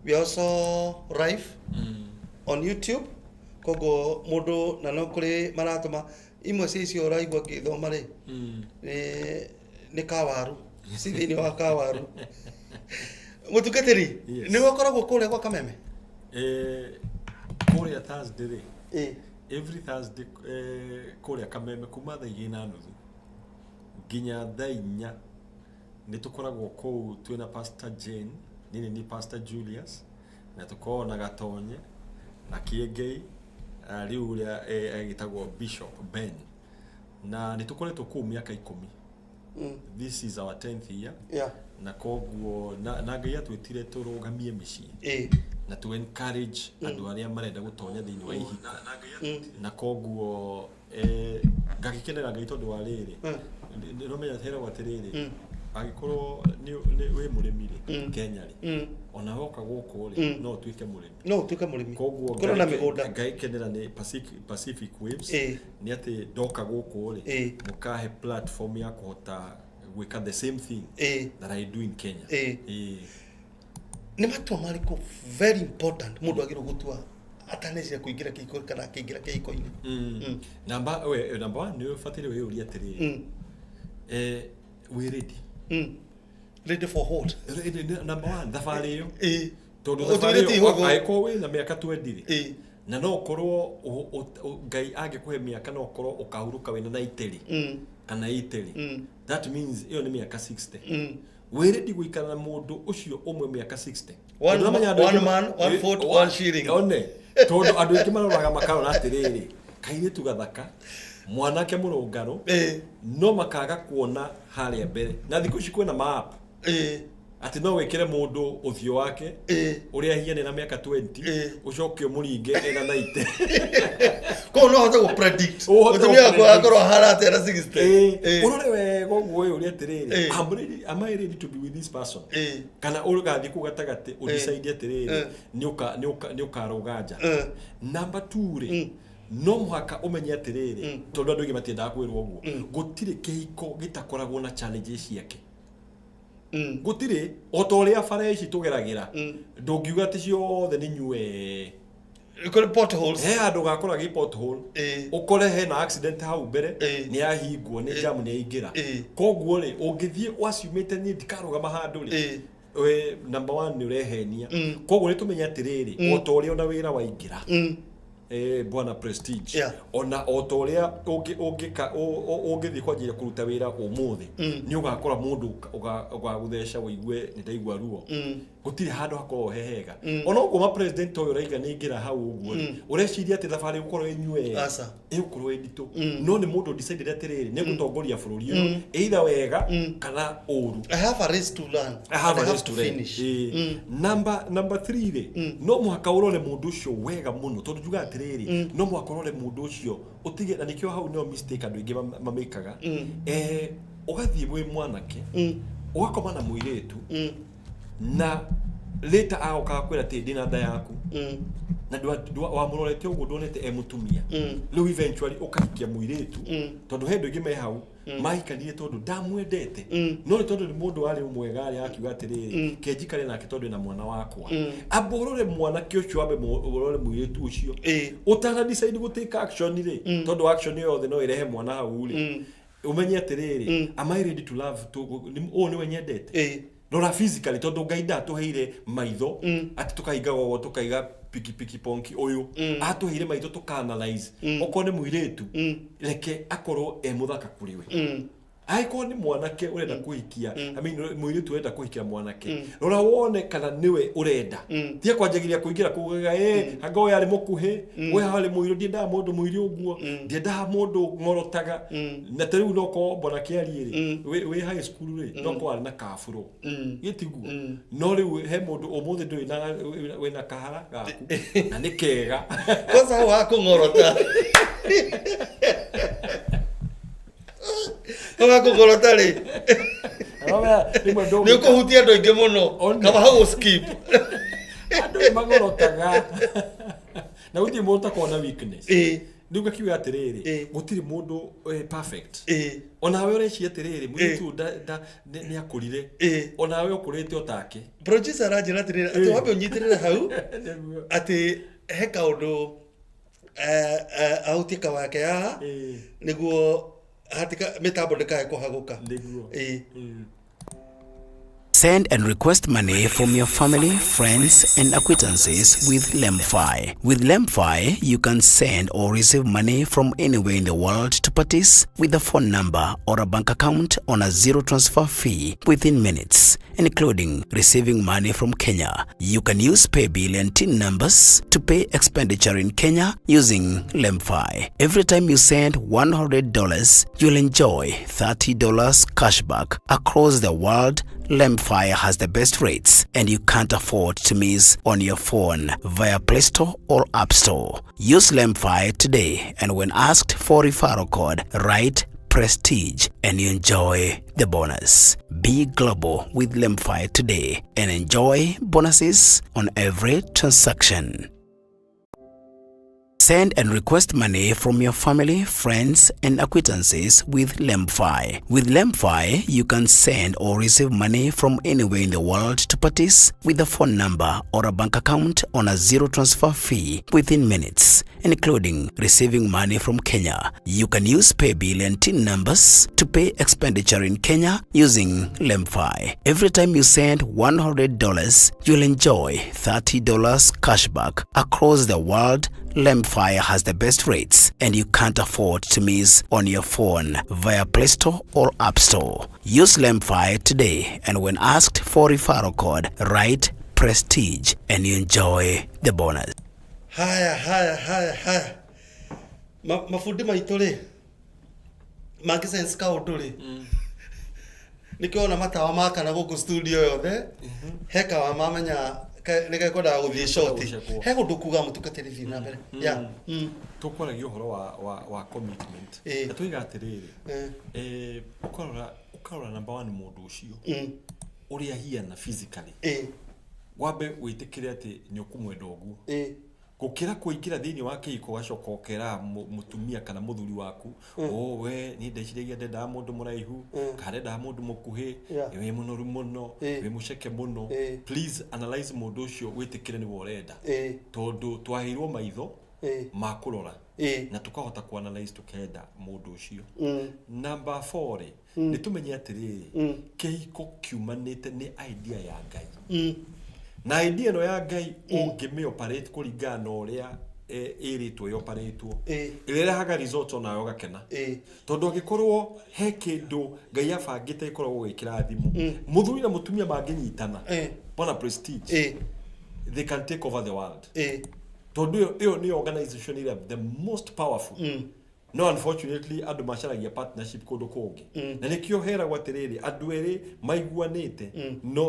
We are also live on YouTube, koguo mũndũ na no kũrĩ maratũma imwe cia icio ũraigua ngĩthoma rĩ, nĩ kawaru ci thĩinĩ wa kawaru. Mũtungatĩri, Yes. nĩwe ũkoragwo kũrĩa gwa Kameme? Kũrĩa Thursday rĩ, Ĩĩ. every Thursday, kũrĩa Kameme kuma thaa 2:30 nginya thaa 4 nĩ tũkoragwo kũu twĩna Pastor Jane, niĩ nĩ Pastor Julius, na tũkoragwo na Gatonye na Kĩengei, rĩu ũrĩa agĩtagwo Bishop Ben, na nĩ tũkoretwo kũu mĩaka 10. This is our 10th year. Na koguo na Ngai atwĩtire tũrũgamie mĩciĩ na to encourage andũ arĩa marenda gũtonya thĩinĩ wa ihiko, na koguo ngagĩkenera Ngai tondũ wa rĩrĩ, nĩũramenya heragwo atĩrĩrĩ, angĩkorwo nĩ wĩ mũrĩmi rĩ Kenya rĩ, ona woka gũkũ rĩ, no ũtuĩke mũrĩmi. No ũtuĩke mũrĩmi. Koguo Korwo na mĩgũnda. Ngaikenera nĩ Pacific Waves nĩ atĩ ndoka gũkũ rĩ, mũkahe platform ya kũhota gwĩka the same thing that I do in Kenya. Ĩĩ. Nĩ matua marĩkũ very important mũndũ agĩrĩirwo gũtua ataneciria kũingĩra kĩhiko kana akĩingĩra kĩhiko-inĩ? Number one nĩ ũbataire wĩyũrie atĩrĩrĩ, wĩ ready? Ready for what? Ready, number one, thabarĩ ĩyo, tondũ Ũtũire thabarĩ ti ĩyo hũthũ. angĩkorwo wĩna mĩaka 20 rĩ, na no ũkorwo Ngai angĩkũhe mĩaka no ũkorwo ũkahurũka wĩna 90 rĩ, kana 80 rĩ, that means ĩyo nĩ mĩaka 60. Wĩ ready gũikara na mũndũ ũcio ũmwe mĩaka 60? One Tondũ ũramenya andũ one aingĩ man, one foot, one shilling. One, tondũ andũ aingĩ maroraga makarora atĩrĩrĩ, kairĩtu gathaka, mwanake mũrũngarũ, no makaga kuona harĩa mbere. Na thikũ ici kwĩna ma-app atĩ no wĩkĩre mũndũ ũthiũ wake ũrĩa ahiane na mĩaka 20, ũcoke ũmũringe ena 90. Koguo no ũhote gũ predict Ũhote mũtumia waku gũ-predict. agakorwo ahana atĩa na 60. Ũrore wega ũguo ũyũ ũrĩa atĩrĩrĩ, am I ready to be with this person? Kana ũgathiĩ kũu gatagatĩ ũdecide atĩrĩrĩ, nĩ ũkarũga nja. Number two rĩ, no mũhaka ũmenye atĩrĩrĩ, tondũ andũ aingĩ matiendaga kwĩrwo ũguo, gũtirĩ kĩhiko gĩtakoragwo na challenges ciake. Gũtirĩ, o ta ũrĩa bara ici tũgeragĩra, ndũngiuga atĩ ciothe nĩ nyue. Kũrĩ potholes. He handũ gakora gĩ pothole, ũkore hena accident hau mbere, nĩ yahingwo nĩ jam, nĩ yaingĩra. Koguo rĩ, ũngĩthiĩ waciumĩte niĩ ndikarũgama handũ rĩ, we number one nĩ ũrehenia. Koguo nĩ tũmenye atĩrĩrĩ, o ta ũrĩa ona wĩra waingĩra, bwana Prestige, ona o ta ũrĩa ũngĩka ũngĩthiĩ kwanjĩrĩria kũruta wĩra ũmũthĩ, nĩ ũgakora mũndũ ũgagũtheca ũigue nĩ ndaigua ruo. Gũtirĩ handũ hakoragwo he hega. Ona ũguo ma president ũyũ ũraiga nĩ aingĩra hau ũguo rĩ, ũreciria atĩ thabarĩ ĩgũkorwo ĩnyue? Aca. Ĩgũkorwo ĩ nditũ, no nĩ mũndũ decided atĩrĩrĩ, nĩ ngũtongoria bũrũri ũyũ either wega kana ũru. I have a race to run. I have And a I have race to to run. finish. Number three rĩ, no mũhaka ũrore mũndũ ũcio wega mũno, tondũ njugaga atĩrĩrĩ, no mũhaka ũrore mũndũ ũcio ũtige, na nĩkĩo hau nĩyo mistake andũ aingĩ mamĩkaga. Ũgathiĩ wĩ mwanake, ũgakoma na mũirĩtu, na later agoka akwĩra atĩ ndĩna nda yaku, na wamũrorete ũguo ndwonete e mũtumia. Rĩu eventually ũkahikia mũirĩtu, tondũ he andũ aingĩ me hau mahikanire tondũ ndamwendete, no nĩ tondũ nĩ mũndũ warĩ mwega arĩa akiuga atĩrĩrĩ, ke njikare nake tondũ ena mwana wakwa. Amba ũrore mwanake ũcio, ambe ũrore mũirĩtu ũcio ũtana decide gũ take action rĩ, tondũ action yothe no ĩrehe mwana hau rĩ. Ũmenye atĩrĩrĩ, am I ready to love ũyũ nĩwe nyendete? Rora physically, tondũ Ngai ndatũheire maitho atĩ tũkahingaga ũguo tũkaiga pikipiki ponki ũyũ. Atũheire maitho tũka-analyze. Okorwo nĩ mũirĩtu, reke akorwo e mũthaka kũrĩ we. Angĩkorwo nĩ mwanake ũrenda kũhikia, I mean, mũirĩtu ũrenda kũhikia mwanake, rora wone kana nĩwe ũrenda. Tiga kwanjagĩria kũingĩra kugaga anga ũyũ arĩ mũkuhĩ, ũyũ arĩ mũirũ, ndiendaga mũndũ mũirũ ũguo, ndiendaga mũndũ ng'orotaga. Na ta rĩu no korwo mbona kĩarie rĩ, wĩ high school rĩ, no korwo arĩ na kaburo gĩtiguo, no rĩu he mũndũ ũmũthĩ ndũrĩ na wĩna kahara gaku na nĩ kega. Kwanza hau hakũng'orota, hau hakũng'orota rĩ, Rĩmwe nĩ ndũngĩka- ũkũhutia andũ aingĩ mũno. One. Kaba hau skip. Andũ nĩ magorotaga na gũtirĩ mũndũ ũtakoragwo na weakness. Rĩu ngakiuga atĩrĩrĩ, gũtirĩ mũndũ perfect. Onawe ũreciria atĩrĩrĩ, mũirĩtu ũyũ nĩ akũrire, onawe ũkũrĩte o take. Producer aranjĩra atĩrĩrĩ, atĩ wambe ũnyitĩrĩre hau, atĩ he kaũndũ ahutie kawake haha nĩguo hatika mĩtambo ndĩkae kũhagũka. Nĩguo. Send and request money from your family, friends, and acquaintances with LemFi. With LemFi, you can send or receive money from anywhere in the world to parties with a phone number or a bank account on a zero transfer fee within minutes, including receiving money from Kenya. You can use paybill and TIN numbers to pay expenditure in Kenya using LemFi. Every time you send $100, you'll enjoy $30 cashback across the world. LemFi has the best rates and you can't afford to miss on your phone via Play Store or App Store. Use LemFi today and when asked for referral code, write Prestige and you enjoy the bonus. Be global with LemFi today and enjoy bonuses on every transaction. Send and request money from your family, friends, and acquaintances with LemFi. With LemFi, you can send or receive money from anywhere in the world to parties with a phone number or a bank account on a zero transfer fee within minutes, including receiving money from Kenya. You can use paybill and TIN numbers to pay expenditure in Kenya using LemFi. Every time you send $100, you'll enjoy $30 cashback across the world. LemFi has the best rates and you can't afford to miss on your phone via Play Store or App Store. Use LemFi today and when asked for referral code, write Prestige and you enjoy the bonus. Haya, haya, haya, haya. Mabundi maitũ rĩ, mangĩ sense kaũndũ rĩ, nĩkĩo ona matawa makana gũkũ studio yothe, he kawa mamenya nĩ gekwendaga gũthiĩ short. Gũcekwo. He ũndũ kuga mũtungatĩri, thiĩ na mbere ya. Tũkwaragia ũhoro wa commitment. Na tũiga atĩrĩrĩ, ũkarora number one, mũndũ ũcio ũrĩa ahiana physically, wambe wĩtĩkĩre atĩ nĩ ũkũmwenda ũguo, gũkĩra kũingĩra thĩinĩ wa kĩhiko ũgacoka ũkera mũtumia kana mũthuri waku, "O we niĩ ndeciragia ndendaga mũndũ mũraihu kana ndendaga mũndũ mũkuhĩ, wĩ mũnoru mũno, wĩ mũceke mũno." Please analyze mũndũ ũcio, wĩtĩkĩre nĩwe ũrenda, tondũ twaheirwo maitho ma kũrora na tũkahota kuanalyze, tũkenda mũndũ ũcio. Number four rĩ, nĩ tũmenye atĩrĩrĩ, kĩhiko kiumanĩte nĩ idea ya Ngai, na idea ĩno ya Ngai ũngĩmĩ operate kũringana na ũrĩa ĩrĩtwo ĩoparatwo, ĩrĩrehaga result, onawe ũgakena, tondũ angĩkorwo he kĩndũ Ngai abangĩte ĩkoragwo gwĩ kĩrathimo, mũthuri na mũtumia mangĩnyitana, bona Prestige, they can take over the world, tondũ ĩyo nĩyo organization ĩrĩa the most powerful. No unfortunately andũ macaragia partnership kũndũ kũngĩ, na nĩkĩo heragwo atĩrĩrĩ, andũ erĩ maiguanĩte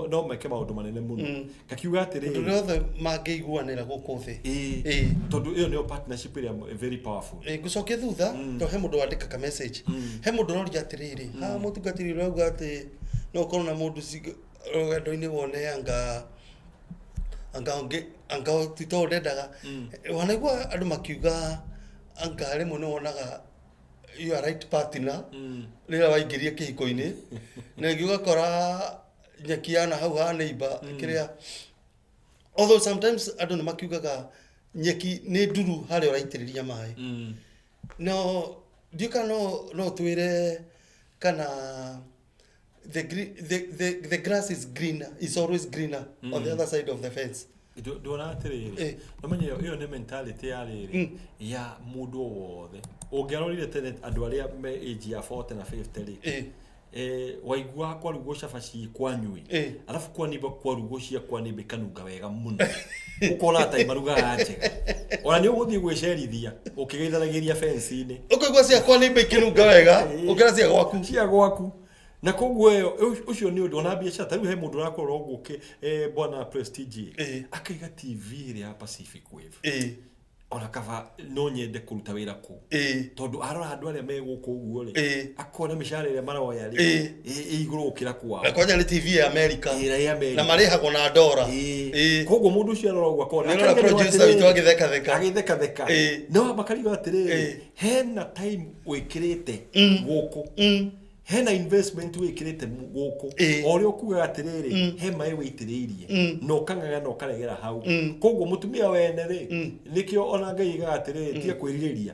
no meke maũndũ manene mũno, kakiuga Ũndũ atĩrĩrĩ, ũrĩa othe mangĩiguanĩra gũkũ thĩ. Tondũ ĩyo nĩyo partnership ĩrĩa very powerful. Ngũcokia thutha to he mũndũ wandĩka ka message, he mũndũ ũroria atĩrĩrĩ, haha mũtungatĩri ũrauga atĩ no ũkorwo na mũndũ rũgendo-inĩ, wone anga ũngĩ anga ti to ndendaga. Wanaigua andũ makiuga anga rĩmwe nĩ wonaga your right partner rĩrĩa waingĩria kĩhiko-inĩ, na rĩngĩ ũgakora nyeki yana hau ha neighbor kĩrĩa, although sometimes andũ nĩ makiugaga nyeki nĩ nduru harĩa ũraitĩrĩria maĩ. No ndiũ kana no twĩre kana the grass is greener, is always greener on the other side of the fence. Ndona atĩrĩrĩ, nomenye ĩyo nĩ mentality ya rĩrĩ ya mũndũ o wothe. Ũngĩarorire tene, andũ arĩa me age ya 40 na 50 rĩ, waiguaga kwarugwo cabaci kwanyu ĩ, arabu kwanimba kwarugwo cia kwanimba ikanunga wega mũno, ũkona ta marugaga njega, ona nĩ ũgũthiĩ gwĩcerithia ũkĩgeithanagĩria fence-inĩ. Ũkaigua ciakwa nĩ imba ikĩnunga wega ũkĩra cia gwaku. Cia gwaku. Na koguo ĩyo ũcio nĩ ũndũ ona biacara. Ta rĩu he mũndũ ũrakorwo ũguo bwana Prestige, akaiga TV ĩrĩa ya Pacific Wave, ona kaba no nyende kũruta wĩra kũu, tondũ arora andũ arĩa me gũkũ ũguo rĩ, akona mĩcara ĩrĩa maroya rĩ, ĩ igũrũ gũkĩra kwao. Na kwanja nĩ TV ya America. Ĩrĩa ya America. Na marĩhagwo na ndora. Koguo mũndũ ũcio arora ũguo akona Nĩũrona akariganĩrwo producer witũ atĩrĩrĩ, agĩthekatheka. Agĩthekatheka. No makarigwo atĩrĩrĩ, hena time wĩkĩrĩte gũkũ, hena investment wĩkĩrĩte gũkũ, o ũrĩa ũkugaga atĩrĩrĩ, he maĩ wĩitĩrĩirie na ũkang'ang'a na ũkaregera hau. Koguo mũtumia wene rĩ, nĩkĩo ona Ngai aigaga atĩrĩrĩ, tiga kwĩrirĩria,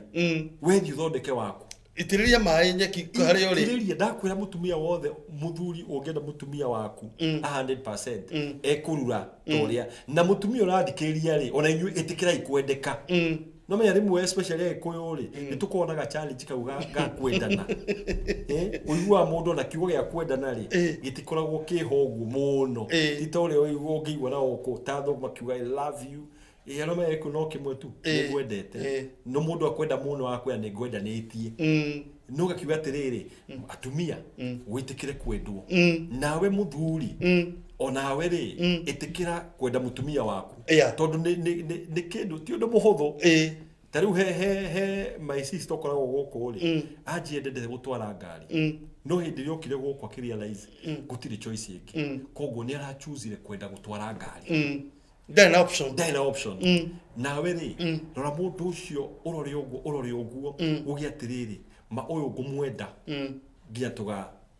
wethiĩ ũthondeke waku. Itĩrĩria maĩ nyeki harĩa ũrĩ. Itĩrĩria, ndakwĩra mũtumia wothe, mũthuri ũngĩenda mũtumia waku 100% ekũrura ta ũrĩa na mũtumia ũrathikĩrĩria rĩ, ona inyuĩ ĩtĩkĩrai kwendeka. No menya rĩmwe, especially Agĩkũyũ rĩ, nĩ tũkoragwo na ga challenge kau ga kwendana. Ũiguaga mũndũ ona kiugo gĩa kwendana rĩ, gĩtikoragwo kĩho ũguo mũno, ti ta ũrĩa ũigua ũngĩigua na gũkũ ta athũngũ makiuga "I love you". Ĩ, arĩa me no kĩmwe tu, nĩ ngwendete. No mũndũ akwenda mũno akwĩra nĩ ngwendanĩtie. No gakiuga atĩrĩrĩ, atumia, wĩtĩkĩre kwendwo. Nawe mũthuri, onawe rĩ, ĩtĩkĩra kwenda mũtumia waku, tondũ nĩ kĩndũ ti ũndũ mũhũthũ. Ta rĩu he my sister ũkoragwo gũkũ rĩ, anjie ndendete gũtwara ngari, no hĩndĩ ĩrĩa okire gũkũ akĩrealize gũtirĩ choice ĩngĩ, koguo nĩ arachusire kwenda gũtwara ngari. Ndarĩ na option. Ndarĩ na option. Nawe rĩ, rora mũndũ ũcio, ũrore ũguo, ũrore ũguo, uge atĩrĩrĩ, ma ũyũ ngũmwenda nginya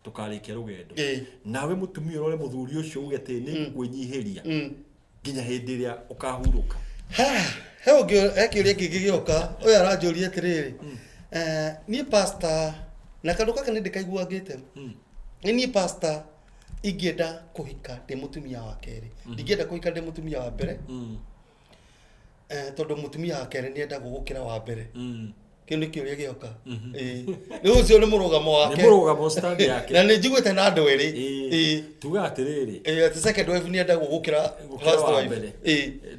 tũkarĩkia rũgendo. Nawe mũtumia, ũrore mũthuri ũcio, uge atĩrĩ, nĩ ngũkwĩnyihĩria nginya hĩndĩ ĩrĩa ũkahurũka. Ha, he ũngĩ, he kĩũria kĩngĩ gĩoka. Ũyũ aranjũria atĩrĩrĩ, niĩ pastor, na kandũ gaka nĩ ndĩkaiguangĩte, nĩ niĩ pastor ingĩenda kũhika ndĩ mũtumia wa kerĩ, ndingĩenda kũhika ndĩ mũtumia wa mbere, tondũ mũtumia wa kerĩ nĩ endagwo gũkĩra wa mbere. Kĩu nĩ kĩũria gĩoka. Ĩĩ. Rĩu ũcio nĩ mũrũgamo nĩ wake. Mũrũgamo, stand yake. Na nĩ njiguĩte na andũ erĩ. Tuga atĩrĩrĩ, Ĩĩ, atĩ second wife nĩ endagwo gũkĩra gũkĩra first wa wife. mbere.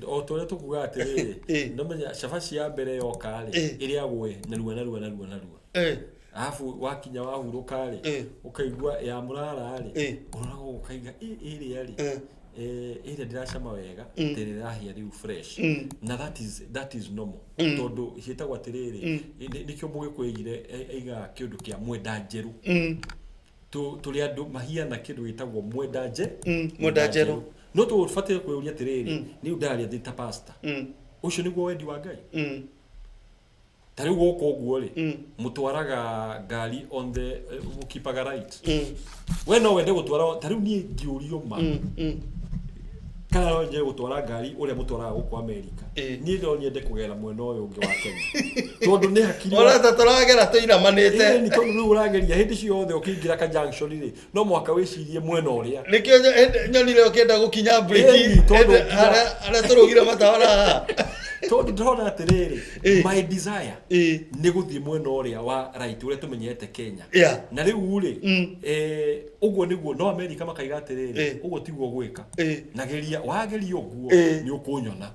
O ta ũrĩa tũkuga atĩrĩrĩ, nomenya cabaci ya mbere yoka rĩ, ĩrĩagwo narua narua narua narua, arabu wakinya wahurũka rĩ, ũkaigua ya mũrara rĩ, ũroraga ũguo ũkaiga, "Ĩ, ĩrĩa rĩ, ĩrĩa ndĩracama wega, tĩrĩ ĩrahĩa rĩu fresh." Na that is normal, tondũ ciĩtagwo atĩrĩrĩ, nĩkĩo mũgĩkũyũ aigire, aigaga kĩũndũ kĩa mwenda njerũ. Tũrĩ andũ mahiana kĩndũ gĩtagwo mwenda nje Mwenda njerũ. No tũbataire kwĩyũria atĩrĩrĩ, nĩ ndaria ndĩ ta pastor, ũcio nĩguo wendi wa Ngai? Ta rĩu gũkũ ũguo rĩ, mũtwaraga ngari on the mũkipaga right. We no wende gũtwara, ta rĩu niĩ ngĩũrio ma kana no nyende gũtwara ngari ũrĩa mũtwaraga gũkũ Amerika, niĩ no nyende kũgera mwena ũyũ ũngĩ wa Kenya, tondũ nĩ hakiri. Ona ta tũragera tũinamanĩte. Ĩni, tondũ rĩu ũrageria hĩndĩ ciothe ũkĩingĩra ka junction rĩ, no mũhaka wĩcirie mwena ũrĩa. Nĩkĩo nyonire ũkĩenda gũkinya breki. Ĩni, tondũ harĩa tũrũgire matawa haha. Tondũ ndĩrona atĩrĩrĩ, my desire nĩ gũthiĩ mwena ũrĩa wa right, ũrĩa tũmenyerete Kenya. Na rĩu rĩ, ũguo nĩguo no Amerika makaiga atĩrĩrĩ, ũguo tiguo gwĩka. Na geria wageria ũguo, nĩ ũkũnyona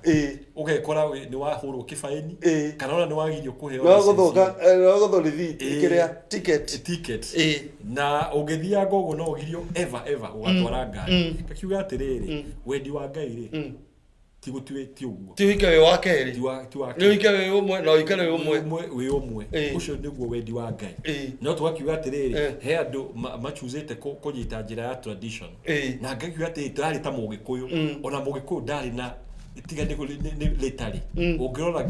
ũgekora nĩ wahũrwo kĩbaĩni, kana ona nĩ wagirio kũheo no license. Gũthũka no gũthũ rithiti, kĩrĩa, ticket. Ticket. Na ũngĩthianga ũguo no ũgirio ever ever ũgatwara ngari. Ngakiuga atĩrĩrĩ, wendi wa Ngai rĩ, ti gũtue ti ũguo. Ti ũhike wĩ wa kerĩ. Ti wa Nĩ ũhike wĩ ũmwe na ũikare wĩ ũmwe. Ũmwe wĩ ũmwe. Ũcio nĩguo wendi wa Ngai. No tũgakiuga atĩrĩrĩ, he andũ machuzĩte kũnyita njĩra ya tradition. Na ngakiuga atĩrĩ, tũrarĩ ta mũgĩkũyũ, ona mũgĩkũyũ ndarĩ na tiga nĩ rĩtarĩ ũngĩrora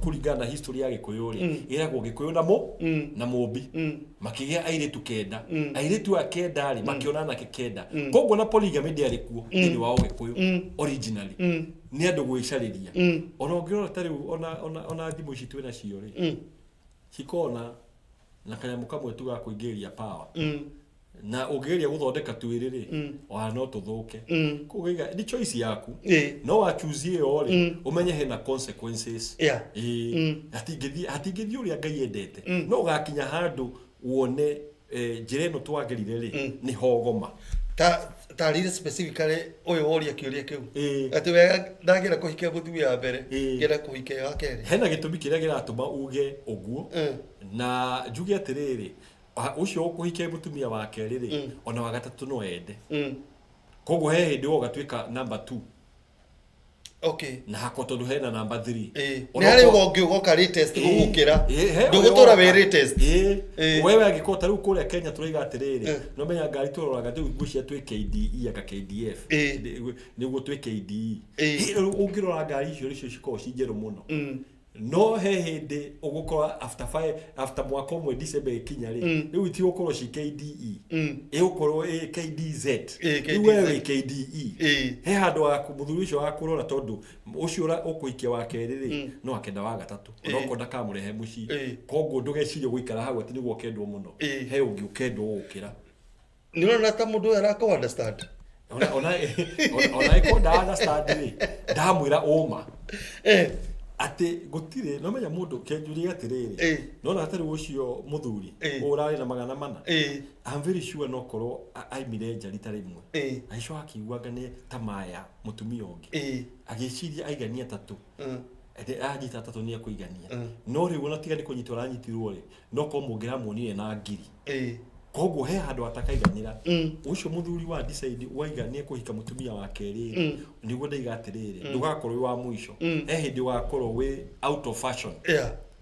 kũringana na history ya gĩkũyũ rĩ, ĩragwo gĩkũyũ na mũ na mũmbi makĩgĩa airĩtu kenda. Airĩtu a kenda rĩ, makĩona anake kenda, koguo na polygamy ndĩarĩ kuo thĩinĩ wa ũgĩkũyũ originally. Nĩ andũ gwĩcarĩria. Ona ũngĩrora ta rĩu ona thimũ ici twĩ nacio rĩ, cikoragwo na kanyamũ kamwe tu ga kũingĩrĩria power, na ũngĩgeria gũthondeka twĩrĩ rĩ, ona no tũthũke. Koguo nĩ choice yaku. No wachoose ĩyo rĩ, ũmenye hena consequences. Ĩĩ, hatingĩthiĩ ũrĩa Ngai endete, no ũgakinya handũ wone njĩra ĩno twagerire rĩ, nĩ hogoma. Ta tarire specifically ũyũ woria kĩũria kĩu, atĩ wega ndagĩra kũhikia mũtumia wa mbere, ngĩenda kũhikia wa kerĩ. Hena gĩtũmi kĩrĩa kĩratũma uge ũguo. Na njuge atĩrĩrĩ, ũcio ũkũhikia mũtumia wa kerĩ rĩ, ona wa gatatũ no ende. Koguo he hĩndĩ we ũgatuĩka number 2. Na hakwa tondũ hena number 3. Nĩ harĩ ũngĩ ũgoka latest gũgũkĩra, ndũgũtũra wĩ latest. Wewe angĩkorwo ta rĩu kũrĩa Kenya tũraiga atĩrĩrĩ, no menya ngari tũroraga rĩu ngwĩciria twĩ KDE anga KDF, nĩguo twĩ KDE. Rĩu ũngĩrora ngari icio nĩcio cikoragwo ci njerũ mũno. No he hĩndĩ ũgũkorwo after five, after mwaka ũmwe December ĩkinya rĩ, rĩu itigũkorwo ci KDE, ĩgũkorwo ĩ KDZ. Ĩ, Rĩu we KDZ. wĩ KDE. Ĩ. He handũ waku mũthuri ũcio wakũrora, tondũ ũcio ũkũhikia wa kerĩ rĩ, no akenda wa gatatũ, onokorwo ndakamũrehe mũciĩ. Koguo ndũgecirie gũikara hau atĩ nĩguo ũkendwo mũno. He ũngĩ ũkendwo gũkĩra. Nĩ ũrona ta mũndũ ũyũ arakũ understand? Ona ĩkorwo nda understand rĩ, ndamwĩra ũma atĩ gũtirĩ no menya mũndũ kĩnjurie atĩrĩrĩ, nona ta rĩu ũcio mũthuri ũrarĩ na 400, I'm very sure no korwo aimire nja rita rĩmwe, agĩcoka akiigua anga nĩ ta maya mũtumia ũngĩ, agĩciria aigania atatũ. Atĩ anyita atatũ nĩ ekũigania. No rĩu ona tiga nĩ kũnyitwo aranyitirwo rĩ, no korwo mũngĩramuonire na ngiri. Koguo he handũ atakaiganĩra. Ũcio mũthuri wa decide waiga nĩ ekũhika mũtumia wa kerĩ rĩ, nĩguo ndaiga atĩrĩrĩ, ndũgakorwo wĩ wa mũico. He hĩndĩ ũgakorwo wĩ out of fashion,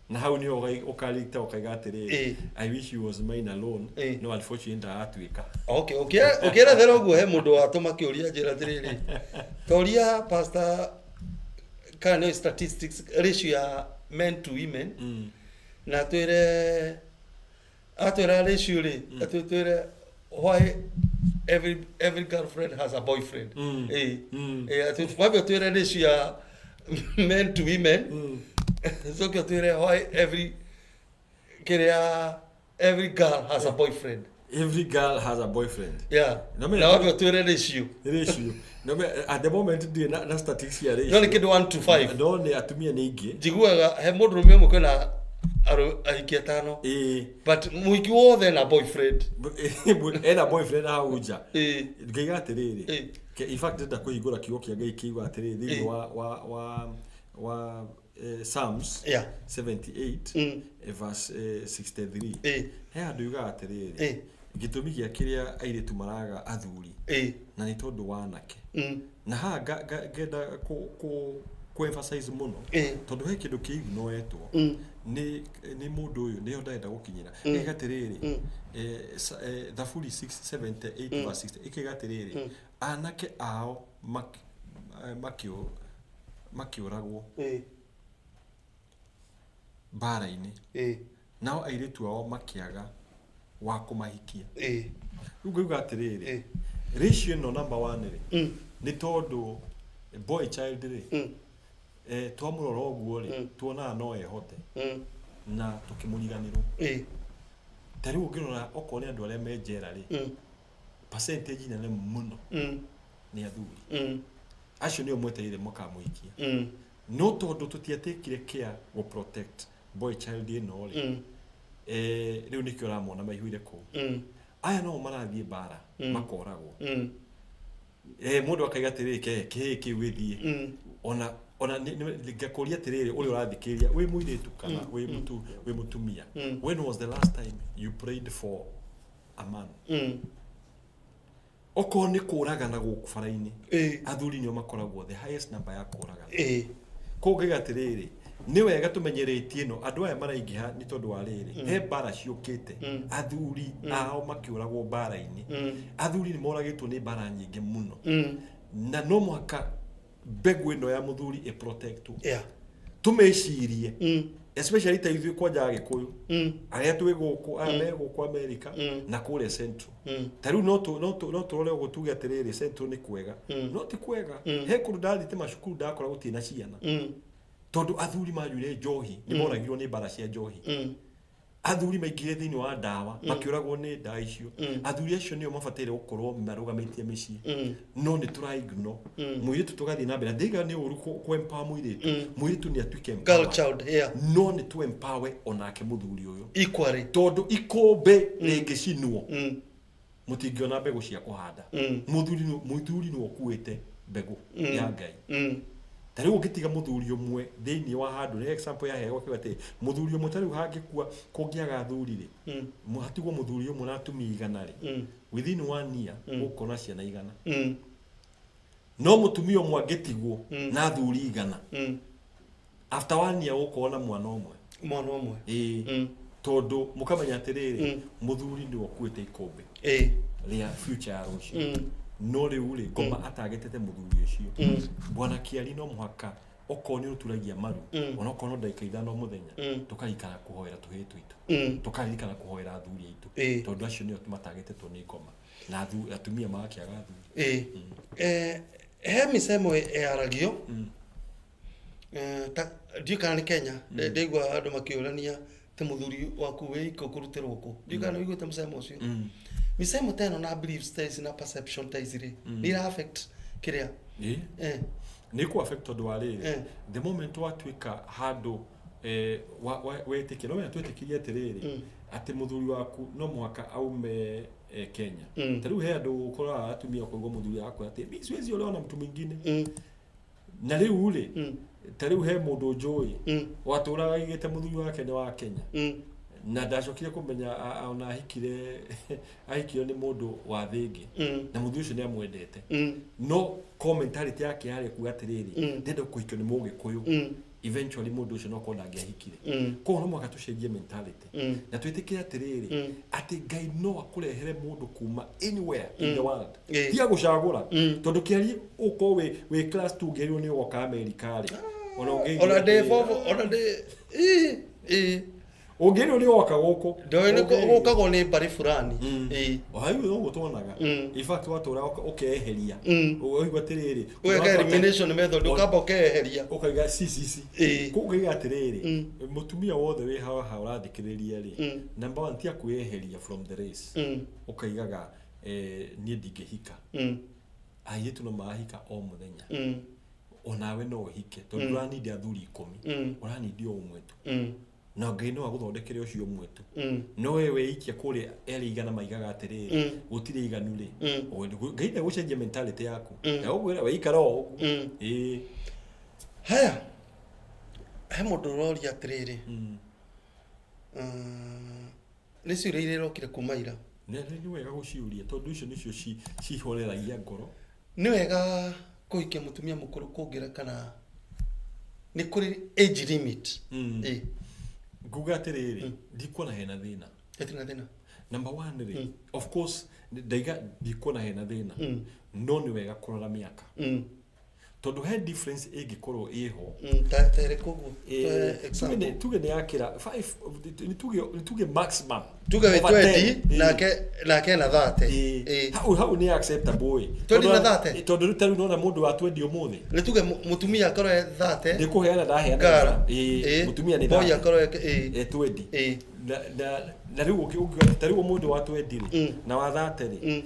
na hau nĩho ũkarita ũkaiga atĩrĩrĩ, "I wish he was mine alone." No unfortunately ndaratuĩka. Okay, ũkĩerethera ũguo, he mũndũ watũma kĩũria njĩra atĩrĩrĩ, toria pastor kana nĩ statistics, ratio ya men to women, na twĩre, atwĩra ratio rĩ, atwĩre why every girlfriend has a boyfriend. Wambe twĩre ratio ya men to women, coke twĩre why every kĩrĩa every girl has a boyfriend. Every girl has a boyfriend. Yeah. Na wambe ũtwĩre ratio. Ratio no at the moment ndirĩ na statistics ya ratio. No nĩ kĩndũ 1 to 5. No nĩ atumia nĩ aingĩ. Njiguaga he mũndũrũme ũmwe kwĩna ahiki atano, but mũhiki wothe na boyfriend. Ena boyfriend hau nja. Ngaiga atĩrĩrĩ, in fact ndĩrenda kũhingũra kiugo kĩa Ngai kiuga atĩrĩrĩ thĩinĩ wa Psalms 78, verse 63. He handũ yugaga atĩrĩrĩ, gĩtũmi gĩa kĩrĩa airĩtu maraga athuri na nĩ tondũ wa anake. Na haha ngenda kũ emphasize mũno, tondũ he kĩndũ kĩignoetwo nĩ mũndũ ũyũ, nĩyo ndĩrenda gũkinyĩra. Ĩga atĩrĩrĩ, Thaburi 678 verse 60 ĩkĩga atĩrĩrĩ, anake ao makĩũragwo mbara-inĩ, nao airĩtu ao makĩaga wa kũmahikia. Rĩu ngauga atĩrĩrĩ, ratio ĩno number one rĩ, nĩ tondũ boy child rĩ, twamũrora ũguo rĩ, tuonaga no ehote na tũkĩmũriganĩrwo. Ta rĩu ũngĩrora okorwo nĩ andũ arĩa me njera rĩ, percentage nene mũno nĩ athuri. Acio nĩo mwetereire mũkamũhikia. No tondũ tũtiatĩkire care gũ protect boy child ĩno rĩ, rĩu nĩkĩo ũramona maihũire kũu. Aya no marathiĩ mbara, makoragwo. Mũndũ akaiga atĩrĩrĩ, ke kĩhĩ kĩu gĩthiĩ. Ona ngakũria atĩrĩrĩ, ũrĩa ũrathikĩrĩria, wĩ mũirĩtu kana wĩ mũtumia, when was the last time you prayed for a man? Okorwo nĩ kũragana gũkũ bara-inĩ, athuri nĩo makoragwo the highest number ya kũragana. Koguo ngaiga atĩrĩrĩ, nĩ wega tũmenyerĩtie ĩno andũ aya maraingĩha nĩ tondũ wa rĩrĩ, he mbara ciũkĩte, athuri ao makĩũragwo mbara-inĩ. Athuri nĩ moragĩtwo nĩ mbara nyingĩ mũno, na no mũhaka mbegũ ĩno ya mũthuri ĩ protectwo. Tũmĩcirie, especially ta ithuĩ kwanja Agĩkũyũ arĩa twĩ gũkũ, aya me gũkũ America na kũrĩa Central. Ta rĩu no tũrore ũguo tuge atĩrĩrĩ, Central nĩ kwega. No ti kwega. He kũndũ ndathiĩte macukuru ndakora gũtirĩ na ciana, tondũ athuri manyuire njohi, nĩ moragirwo nĩ mbara cia njohi. Athuri maingĩre thĩinĩ wa ndawa, makĩũragwo nĩ ndawa icio. Athuri acio nĩo mabataire gũkorwo marũgamĩtie mĩciĩ, no nĩ tũra ignore mũirĩtu, tũgathiĩ na mbere. Ndĩiga nĩ ũru kũ empower mũirĩtu, mũirĩtu nĩ atuĩke Girl empowered. child, yeah. No nĩ tũ empower onake mũthuri ũyũ, Equally. Tondũ ikũmbĩ rĩngĩcinwo, mũtingĩona mbegũ cia kũhanda. Mũthuri nĩ ũkuĩte mbegũ ya Ngai. Ta rĩu ũngĩtiga mũthuri ũmwe thĩinĩ wa handũ, nĩ example yaheagwo kiuga atĩ mũthuri ũmwe, ta rĩu hangĩkua, kũngĩaga athuri rĩ, hatigwo mũthuri ũmwe na atumia 100 rĩ, within one year ũkona ciana 100. No mũtumia ũmwe angĩtigwo na athuri 100, after one year ũgũkorwo na mwana ũmwe. Mwana ũmwe. Ĩĩ. Tondũ mũkamenya atĩrĩrĩ, mũthuri nĩwe ũkuĩte ikũmbĩ rĩa future ya rũciũ. No rĩu rĩ, ngoma atagĩtete mũthuri ũcio, bwana Kĩari, no mũhaka. Okorwo nĩ ũturagia maru, onokorwo no ndagĩka 5 mũthenya, tũkaririkana kũhoera tũhĩĩ twitũ, tũkaririkana kũhoera athuri aitũ, tondũ acio nĩo matagĩtetwo nĩ ngoma na atumia magakĩaga athuri. Ĩĩ. He mĩcemo yaragio. Ta ndiũĩ kana nĩ Kenya. Ndaigua andũ makĩũrania atĩ mũthuri waku wĩ iko kũrutĩrwo kũ. Ndiũĩ kana nĩ ũiguĩte mũcemo ũcio. Mĩcemo ta ĩno na beliefs ta ici na perception ta ici rĩ, nĩ ira affect kĩrĩa? Ĩĩ. Nĩ kũ affect tondũ wa rĩrĩ, the moment watuĩka handũ wetĩkia, no wena twetĩkirie atĩrĩrĩ, atĩ mũthuri waku no mũhaka aume Kenya. Ta rĩu he andũ ũkoraga atumia ũkaigua mũthuri akwĩra atĩ mi siwezi olewa na mtu mwingine. Na rĩu rĩ, ta rĩu he mũndũ njũĩ watũraga aigĩte mũthuri wake nĩ wa Kenya, na ndacokire kũmenya ona ahikire, ahikirio nĩ mũndũ wa thĩ ĩngĩ, na mũthuri ũcio nĩ amwendete, no ko mentality yake yarĩ kuga atĩrĩrĩ, ndenda kũhikio nĩ Mũgĩkũyũ. Eventually mũndũ ũcio no korwo ndangĩahikire. Koguo no mũhaka tũcenjie mentality na twĩtĩkĩre atĩrĩrĩ, atĩ Ngai no akũrehere mũndũ kuma anywhere in the world. Tiga gũcagũra, tondũ kĩari ũkorwo wĩ class 2 ũngĩerirwo nĩ ũgoka America rĩ, ona ũngĩigua Ona ndĩ atĩrĩrĩ, bobo, ona ndĩ ĩ ĩ Ũngĩerirwo nĩ ũgoka gũkũ, Ndoĩ nĩ ũngĩigua. Gũkagwo nĩ mbarĩ fulani. Ĩ. O hau noguo tuonaga. In fact, watũra ũkeyeheria. Ũkaigua atĩrĩrĩ, Ũgeka elimination method, ũkamba ũkeyeheria. Ũkaiga ci ci ci. Koguo ũkaiga atĩrĩrĩ, mũtumia wothe wĩ haha ũrathikĩrĩria rĩ, number one, tia kwĩyeheria from the race. Ũkaigaga niĩ ndingĩhika. Airĩtu no marahika o mũthenya. Onawe no ũhike, tondũ ndũranindi athuri 10. Ũranindi o ũmwe tu. Na Ngai no agũthondekere ũcio ũmwe tu. No we weikia kũrĩa erĩ igana maigaga atĩrĩrĩ, gũtirĩ iganu rĩ. Ngai ndegũcenjia mentality yaku. Egũkwĩra weikara o ũguo. Ĩĩ. Haya, he mũndũ ũroria atĩrĩrĩ, nĩ ciũria iria irokire kuma ira. Nĩ wega gũciũria tondũ icio nĩcio cihoreragia ngoro. Nĩ wega kũhikia mũtumia mũkũrũ kũngĩra kana nĩ kũrĩ age limit? Ĩĩ. Nguga atĩrĩrĩ, ndikuona hena thĩna. Hatirĩ na thĩna. Number one rĩ, of course ndaiga ndikuona hena thĩna, no nĩ wega kũrora mĩaka, tondũ he difference ĩngĩkorwo ĩho. Ta ĩrĩkũ ũguo? Tũhe example. Tuge nĩ yakĩra 5, nĩ tuge maximum Tuge wĩ over 20, 10. nake na 30. Ĩĩ. Hau nĩ acceptable ĩ. 20 na Tondũ 30? Tondũ rĩu ta rĩu nona mũndũ wa 20 ũmũthĩ. Nĩ tuge mũtumia akorwo e 30. Nĩ kũheana ndaheana. Ngara. Ĩĩ, Ĩĩ. mũtumia nĩ Boy 30. akorwo ĩĩ. 20. Ĩĩ. Na rĩu ta rĩu mũndũ wa 20 rĩ, na wa 30 rĩ,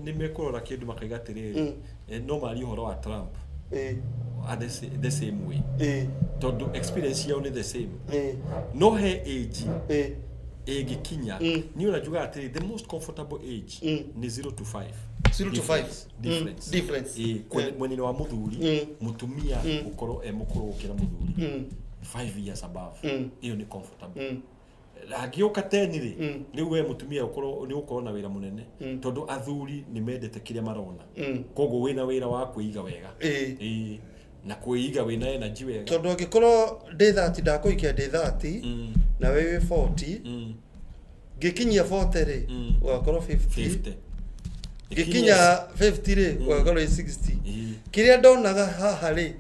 nĩ mekũrora kĩndũ makaiga atĩrĩrĩ, no marie ũhoro wa Trump. Are the same way. Tondũ experience ciao nĩ the same. No he age ĩngĩkinya, niĩ ona njugaga atĩrĩ, the most comfortable age nĩ 0 to 5. 0 to 5. Difference. Difference. Ĩĩ, mwena-inĩ wa mũthuri, mũtumia gũkorwo e mũkũrũ gũkĩra mũthuri 5 years above, ĩyo nĩ comfortable. Angĩũka 10 rĩ, rĩu we mũtumia ũkorwo nĩ ũkorwo na wĩra mũnene, tondũ athuri nĩ mendete kĩrĩa marona. Koguo wĩna wĩra wa kwĩiga wega. Ĩĩ, na kwĩiga wĩna energy wega. Tondũ angĩkorwo ndĩ 30, ndakũhikia ndĩ 30, na we wĩ 40, ngĩkinyia 40 rĩ, ũgakorwo 50. 50. Ngĩkinya 50 rĩ, ũgakorwo wĩ 60. Kĩrĩa ndonaga haha rĩ,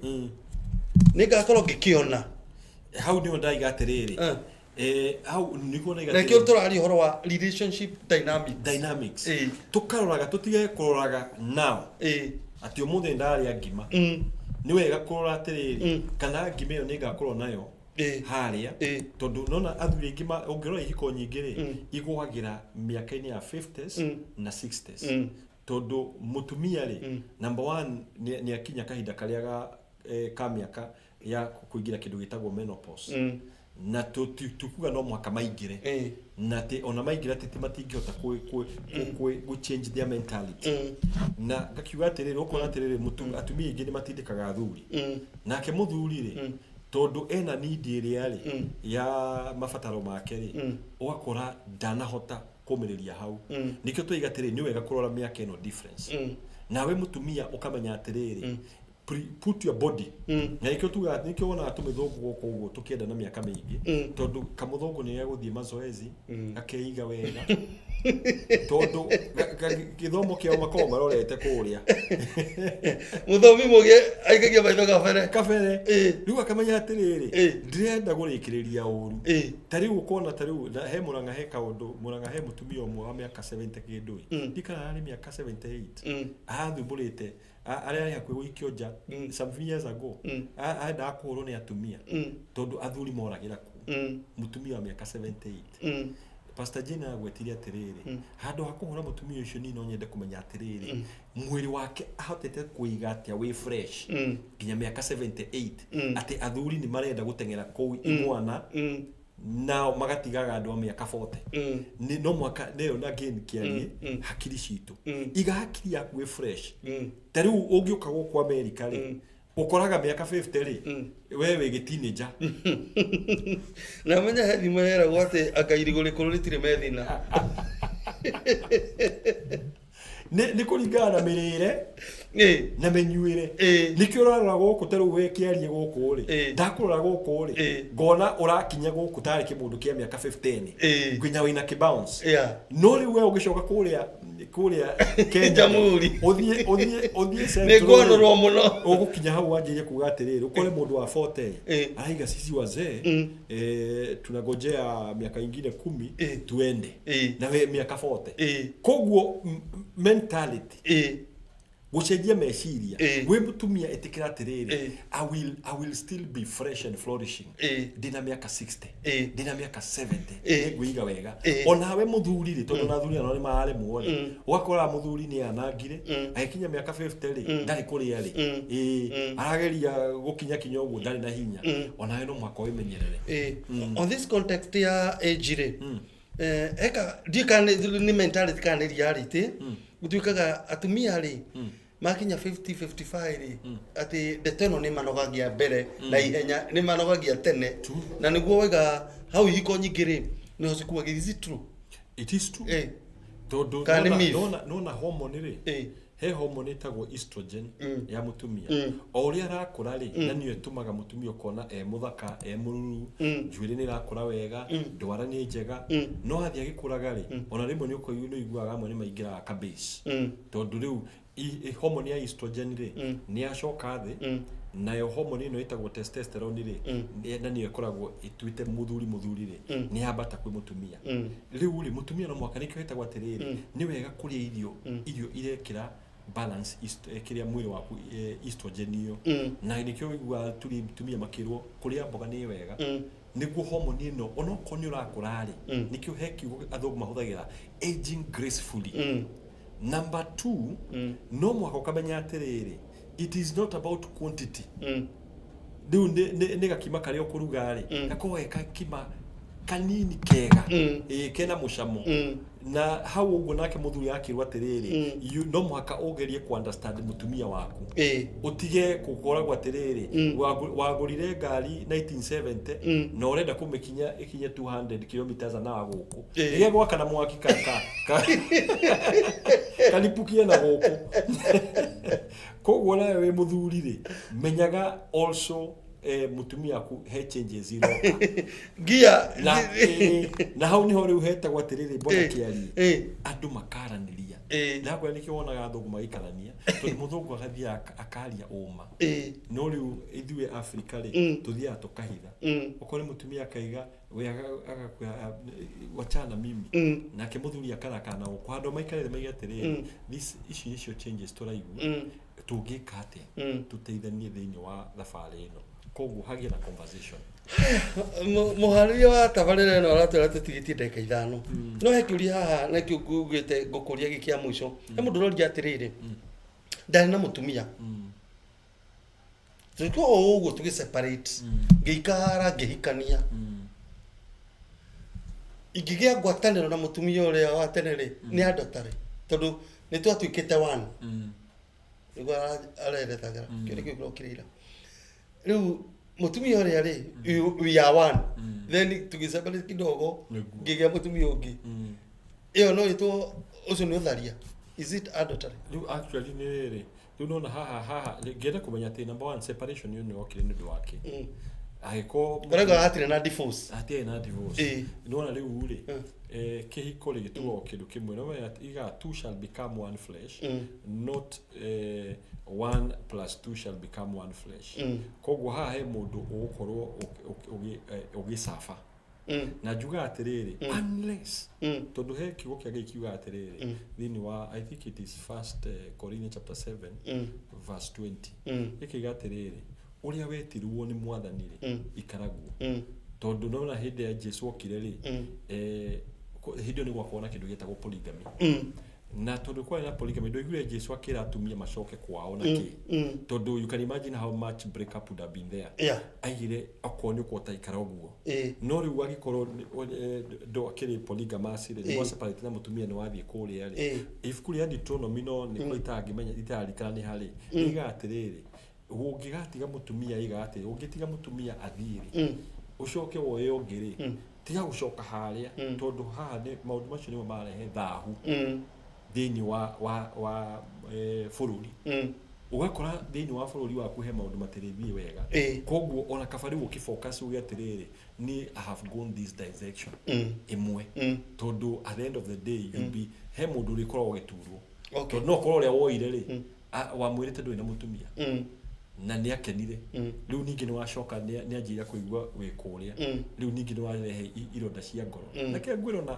nĩ ngakorwo ngĩkĩona. Hau nĩho ndaiga atĩrĩrĩ, hau nĩguo ndaiga Na nĩkĩo atĩrĩrĩ, tũraria ũhoro wa relationship dynamics. Dynamics. Ĩĩ. Tũkaroraga, tũtige kũroraga now atĩ ũmũthĩ ndarĩa ngima. Nĩ wega kũrora atĩrĩrĩ, kana ngima ĩyo nĩ ngakorwo nayo harĩa, tondũ nona athuri aingĩ ũngĩrora ihiko nyingĩ rĩ, igũagĩra mĩaka-inĩ ya 50s na 60s, tondũ mũtumia rĩ, number one, nĩ akinya kahinda karĩa ka mĩaka ya kũingĩra kĩndũ gĩtagwo menopause, na tukuga no mũhaka maingĩre, na atĩ ona maingĩra atĩ matingĩhota kũ change their mentality. Na ngakiuga atĩrĩrĩ, ũkona atĩrĩrĩ, atumia aingĩ nĩ matindĩkaga athuri. Nake mũthuri rĩ, tondũ ena need ĩrĩa rĩ ya mabataro make rĩ, ũgakora ndanahota kũmĩrĩria hau. Nĩkĩo tũiga atĩrĩrĩ, nĩ wega kũrora mĩaka ĩno difference. Nawe mũtumia ũkamenya atĩrĩrĩ, put your body, na nĩkĩo tugaga, nĩkĩo wonaga tũmĩthũngũ gũkũ ũguo tũkĩenda na mĩaka mĩingĩ, tondũ kamũthũngũ nĩ gegũthiĩ mazoezi, gakeiga wega. Tondũ gĩthomo kĩao makoragwo marorete kũrĩa. Mũthomi mũgĩ aikagia maitho kabere. Kabere. Rĩu akamenya atĩrĩrĩ, ndĩrenda gũrĩkĩrĩria ũru. Ta rĩu ũkona, ta rĩu na he Mũrang'a, he kaũndũ Mũrang'a, he mũtumia ũmwe wa mĩaka 70 kĩndũ ĩ, ndikana arĩ mĩaka 78, arathumbũrĩte arĩa arĩ hakuhĩ gũikio nja some years ago. Arendaga kũhũrwo nĩ atumia tondũ athuri moragĩra kuo. Mũtumia wa mĩaka 78. Pastor Jane agwetire atĩrĩrĩ, handũ ha kũhũra mũtumia ũcio, niĩ no nyende kũmenya atĩrĩrĩ, mwĩrĩ wake ahotete kũiga atĩa wĩ fresh nginya mĩaka 78, atĩ athuri nĩ marenda gũteng'era kũu imwana, nao magatigaga andũ a mĩaka 40. Nĩ no mwaka nĩyo na again kĩarie hakiri citũ, iga hakiri yaku wĩ fresh. Ta rĩu ũngĩũka gũkũ America rĩ, ũkoraga mĩaka 50 rĩ, we wĩ gĩteenager. Na menya he thimo yeragwo atĩ anga irigũ rĩkũrũ rĩtirĩ methina. Nĩ kũringana na mĩrĩre na mĩnyuĩre. Nĩkĩo ũrarora gũkũ, ta rĩu we kĩarie gũkũ rĩ, ndakũrora gũkũ rĩ, ngona ũrakinya gũkũ tarĩ kĩmũndũ kĩa mĩaka 15, nginya wĩna kĩbounce. No rĩu we ũgĩcoka kũrĩa Kenya rĩ, Jamhuri. ũthiĩ Nĩ Central rĩ, ngwanũrwo mũno. Ũgũkinya hau wanjĩrĩrie kuga atĩrĩrĩ, ũkore mũndũ wa 40 araiga, "Sisi wazee, tunagojea miaka ingine 10 tuende." Na we miaka 40. Koguo mentality, gũcenjia meciria, wĩ mũtumia ĩtĩkĩra atĩrĩrĩ, I will still be fresh and flourishing ndĩna mĩaka 60, ndĩna mĩaka 70, nĩngwĩiga wega. Onawe mũthuri rĩ, tondũ na athuri anao nĩ mararemwo rĩ, ũgakora mũthuri nĩ anangire, agĩkinya mĩaka 50 rĩ, ndarĩ kũrĩa rĩ, arageria gũkinya kinya ũguo, ndarĩ na hinya. Onawe no mũhaka wĩmenyerere. On this context ya age rĩ, eka ndiũ kana nĩ mentality kana nĩ reality, gũtuĩkaga atumia rĩ, makinya 50 55 rĩ, atĩ ndeto ĩno nĩ manogagia mbere na ihenya, nĩ manogagia tene, na nĩguo waiga hau ihiko nyingĩ rĩ, nĩho cikuagĩra. Is it true? It is true. Tondũ Kana nĩ myth? Nona hormone rĩ, he hormone ĩtagwo estrogen ya mũtumia. O ũrĩa arakũra rĩ, na nĩyo ĩtũmaga mũtumia ũkona e mũthaka, e mũruru, njuĩrĩ nĩ ĩrakũra wega, ndwara nĩ njega. No athiĩ agĩkũraga rĩ, ona rĩmwe nĩ ũiguaga amwe nĩ maingĩraga kabase, tondũ rĩu hormone ya estrogen rĩ, nĩ yacoka thĩ, nayo hormone ĩno ĩtagwo testosterone rĩ, na nĩyo ĩkoragwo ĩtuĩte mũthuri rĩ, nĩ yambata kwĩ mũtumia. Rĩu rĩ, mũtumia no mũhaka, nĩkĩo ĩtagwo atĩrĩrĩ, nĩ wega kũrĩa irio irekĩra balance kĩrĩa mwĩrĩ waku, estrogen ĩyo. Na nĩkĩo ũiguaga tumia makĩrwo kũrĩa mboga nĩ wega, nĩguo hormone ĩno, onokorwo nĩ ũrakũra rĩ. Nĩkĩo he kiugo athũngũ mahũthagĩra, aging gracefully. Number two, no mũhaka ũkamenya atĩrĩrĩ, it is not about quantity. Rĩu nĩ gakima karĩa ũkũruga rĩ, gakorwo ge gakima kanini kega, ĩĩ, kena mũcamo. Na hau ũguo nake mũthuri akĩrwo atĩrĩrĩ, no mũhaka ũgerie ku understand mũtumia waku, ũtige gũkoragwo atĩrĩrĩ, wagũrire ngari 1970 na ũrenda kũmĩkinya ĩkinye 200 kilometers an hour gũkũ, ĩgĩa gwakana mwaki karipukie na gũkũ. Koguo nawe wĩ mũthuri rĩ, menyaga also, mũtumia waku he changes iroka. Ngia. Na hau niho rĩu hetagwo atĩrĩrĩ, mbona kĩarie andũ makaranĩria. Ndakwĩra nĩkĩo wonaga athũngũ magĩikarania, tondũ mũthũngũ agathiĩ akaria ũma. No rĩu ithuĩ Afrika rĩ, tũthiaga tũkahitha. Okorwo nĩ mũtumia akaiga we agakwĩra, "Ah, wachana na mimi." Nake mũthuri akarakana gũkũ, handũ maikarĩre maige atĩrĩrĩ, ici nĩcio changes tũraigua, tũngĩka atĩa tũteithanie thĩinĩ wa thabarĩ ĩno? Koguo hagĩe na conversation. Mũharĩria wa tabarĩra ĩno aratwĩra tũtigĩtie ndagĩka 5, no he kĩũria haha nakĩo ngugĩte ngũkũria gĩ kĩa mũico. He mũndũ ũroria atĩrĩrĩ, ndarĩ na mũtumia, tũgĩkorwo o ũguo tũgĩ separate, ngĩikara ngĩhikania, ingĩgĩa ngwatanĩro na mũtumia ũrĩa wa tene rĩ, nĩ adultery tondũ nĩ twatuĩkĩte one? Nĩguo arerethagĩra kĩũria kĩu kĩrokĩrĩira rĩu mũtumia ũrĩa rĩ, we are one, then tũgĩ kidogo, ngĩgĩa mũtumia ũngĩ, ĩyo no ĩtwo ũcio nĩ ũtharia? Is it adultery? Rĩu actually nĩ rĩrĩ, rĩu nona haha ngĩenda kũmenya atĩ number one, separation ĩyo nĩ yokire nĩ ũndũ wake. Angĩkorwo Ũrauga hatirĩ na divorce. Hatirĩ na divorce. Nĩwona rĩu rĩ, kĩhiko rĩ gĩtuagwo kĩndũ kĩmwe. Nĩwona iga two shall become one flesh, not one plus two shall become one flesh. Koguo haha he mũndũ ũgũkorwo ũgĩcaba. Na njugaga atĩrĩrĩ, unless, tondũ he kiugo kĩa Ngai kiugaga atĩrĩrĩ thĩinĩ wa, I think it is First Corinthians chapter 7 verse 20, gĩkiuga atĩrĩrĩ, ũrĩa wetirwo nĩ Mwathani rĩ, ikaraguo. Tondũ nona hĩndĩ ya Jesu okire rĩ, hĩndĩ ĩyo nĩ gwakorwo na kĩndũ gĩtagwo polygamy. Na tondũ kwarĩ na polygamy, ndwaiguire Jesu akĩra atumia macoke kwao na kĩ, tondũ you can imagine how much breakup would have been there. Aigire okorwo nĩ ũkũhota ikara ũguo. No rĩu angĩkorwo ndo akĩrĩ polygamous rĩ, nĩ separate na mũtumia, nĩ wathiĩ kũrĩa rĩ, ibuku rĩa Deuteronomy, no nĩko itangĩmenya, itararikana nĩ harĩ, riugaga atĩrĩrĩ, ũngĩgatiga mũtumia, iga atĩrĩ, ũngĩtiga mũtumia athiĩ rĩ, ũcoke woe ũngĩ rĩ, tiga gũcoka harĩa, tondũ haha nĩ maũndũ macio nĩmo marehe thahu thĩinĩ wa bũrũri. Ũgakora thĩinĩ wa bũrũri waku he maũndũ matirĩthiĩ wega. Koguo ona kaba rĩu ũkĩfocus uge atĩrĩrĩ, ni I have gone this direction ĩmwe, tondũ at the end of the day you'll be, he mũndũ ũrĩkoragwo ũgĩturwo. Tondũ no ũkorwo ũrĩa woire rĩ, wamwĩrĩte ndũrĩ na mũtumia, na nĩ akenire. Rĩu ningĩ nĩ wacoka nĩ anjĩra kũigua wĩ kũrĩa. Rĩu ningĩ nĩ warehe ironda cia ngoro. Na kĩrĩa ngwĩra, ona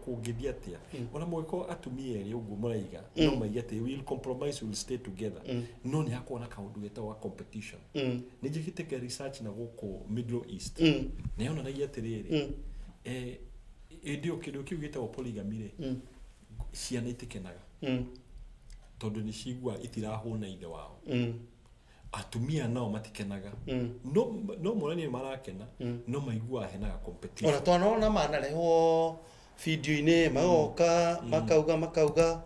kũngĩthiĩ atĩa, ona mũngĩkorwo atumia erĩ ũguo mũraiga, no maige atĩ we'll compromise, we'll stay together, no nĩ hakorwo na kaũndũ getagwo competition. Nĩ njĩkĩte research na gũkũ Middle East, na yonanagia atĩrĩrĩ, hĩndĩ ĩyo kĩndũ kĩu gĩtagwo polygamy rĩ, ciana itikenaga, tondũ nĩ ciguaga itirahũna ithe wao. Atumia nao matikenaga. No monanie nĩ marakena, no maiguaga henaga competition. Ona twanona manarehwo video-inĩ, magoka makauga,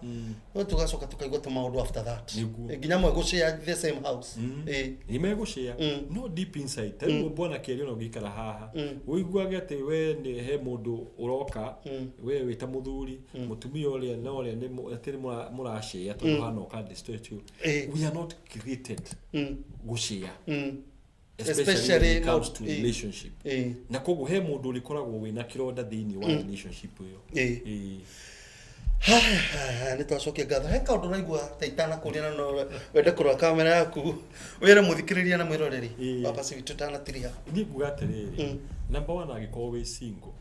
no tugacoka tukaigua tũmaũndũ after that. Nĩguo. Nginya mwe gũshare the same house. Nĩ megũshare, no deep inside, ta rĩu bwana kĩario na ũngĩikara haha ũiguage atĩ we nĩ he mũndũ ũroka, we wĩ ta mũthuri, mũtumia ũrĩa na ũrĩa nĩ atĩ nĩ mũrashare, tondũ hana ũka destroy you. We are not created gũshare, especially when it comes to relationship. Na koguo he mũndũ ũrĩkoragwo wĩna kĩronda thĩinĩ wa relationship ĩyo. Haya, nĩ twacokia ngatho. He kaũndũ ũraigua ta itanakũria, na no wende kũrora kamera yaku wĩre mũthikĩrĩria na mwĩroreri wa Pacific tũtanatiriha? Niĩ nguga atĩrĩrĩ, number one, angĩkorwo wĩ single,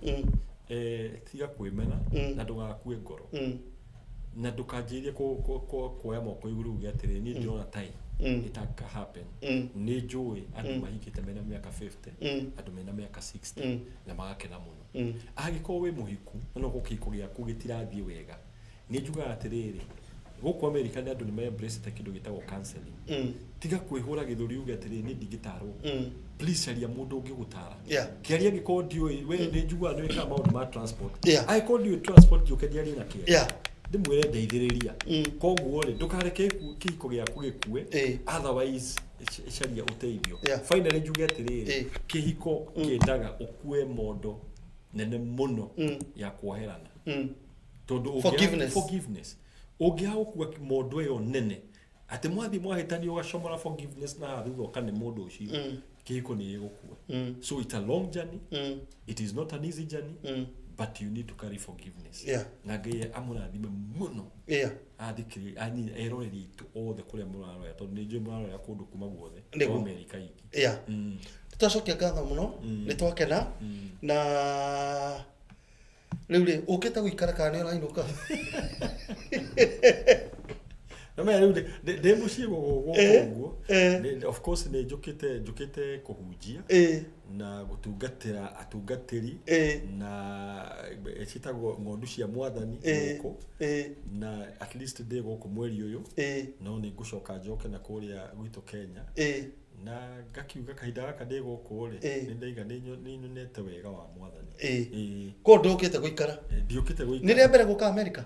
tiga kwĩmena, na ndũgakue ngoro, na ndũkanjĩrie kuoya moko igũrũ uge atĩrĩ, niĩ ndĩrona tai itaka happen. Nĩ njũĩ andũ mahikĩte mena mĩaka 50, andũ mena mĩaka 60, na magakena mũno. Angĩkorwo wĩ mũhiku na no kĩhiko gĩaku gĩtirathiĩ wega, nĩ njugaga atĩrĩrĩ, gũkũ America nĩ andũ nĩ ma-embrace kĩndũ gĩtagwo counseling. Tiga kwĩhũra gĩthũri uge atĩrĩrĩ, niĩ ndingĩtarwo. Please caria mũndũ ũngĩgũtara. Kĩaria, angĩkorwo ndiũĩ, we nĩ njugaga nĩ wĩkaga maũndũ ma transport, angĩkorwo ndiũĩ transport, njũke ndiarie na kĩaria, ndĩmwĩre ndeithĩrĩria. Koguo rĩ, ndũkareke kĩhiko gĩaku gĩkue. Otherwise caria ũteithio. Finally njuge atĩrĩrĩ, kĩhiko kĩendaga ũkue mondo nene mũno ya kuoherana, tondũ Forgiveness. Forgiveness. Ũngĩaga gũkua mondo ĩyo nene, atĩ mwathiĩ mwahĩtania ũgacomora forgiveness na haha thutha ũkane mũndũ ũcio, kĩhiko nĩ gĩgũkua. So it's a long journey. It is not an easy journey, but you need to carry forgiveness. Na Ngai amũrathime mũno. Athikĩrĩria eroreri aitũ othe kũrĩa mũraroya, tondũ nĩ njũĩ mũraroya kũndũ kuma guothe. Nĩguo. To Amerika iki. Twacokia ngatho mũno, nĩ twakena. Na rĩu rĩ, ũkĩte gũikara kana nĩ ũrainũka? Na maya rĩu ndĩ mũciĩ gũkũ ũguo. Of course nĩ njũkĩte kũhunjia na gũtungatĩra atungatĩri na ciĩtagwo ng'ondu cia Mwathani gũkũ. Na at least ndĩ gũkũ mweri ũyũ, no nĩ ngũcoka njoke na kũrĩa gwitũ Kenya. Na ngakiuga kahinda gaka ndĩ gũkũ rĩ, nĩ ndaiga nĩ nyonete wega wa Mwathani. Kũu ndũkĩte gũikara? Ndiũkĩte gũikara. Nĩ rĩa mbere gũka America?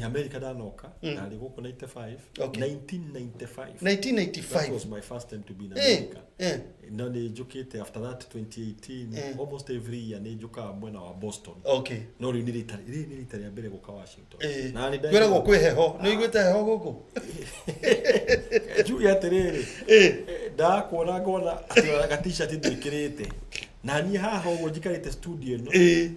America ndanoka, ndarĩ gũkũ 95. 1995. 1995. That was my first time to be in America. No nĩ njũkĩte after that 2018, almost every year nĩ njũkaga mwena wa Boston. No rĩu nĩ rita rĩrĩ, nĩ rita rĩa mbere gũka Washington. Na nĩ Kwĩragwo kwĩ heho. Nĩ ũiguĩte heho gũkũ? Njuge atĩrĩrĩ, Ndakuona ngona atĩ ona ga t-shirt ndwĩkĩrĩte na niĩ haha ũguo njikarĩte studio ĩno.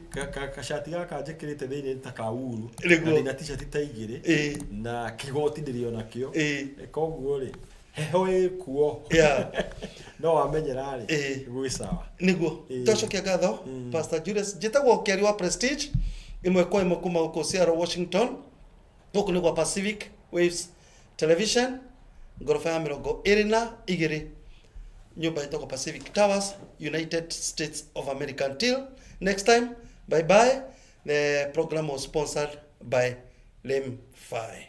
Kacati gaka njĩkĩrĩte thĩinĩ nĩ ta ka wuru. Nĩguo. Na ndĩna t-shirt ta igĩrĩ na kĩgoti ndĩrĩ onakĩo. Koguo rĩ, heho ĩkuo. No wamenyera rĩ, gwĩ sawa. Niguo. Twacokia ngatho Pastor Julius. Njĩtagwo Kĩari wa Prestige, ĩmwe kwa ĩmwe kuma gũkũ Seattle, Washington. Gũkũ nĩ gwa Pacific Waves Television, ngoroba ya 22, nyũmba ĩtagwo Pacific Towers, United States of America. Until next time, bye bye. The program was sponsored by Lemfi.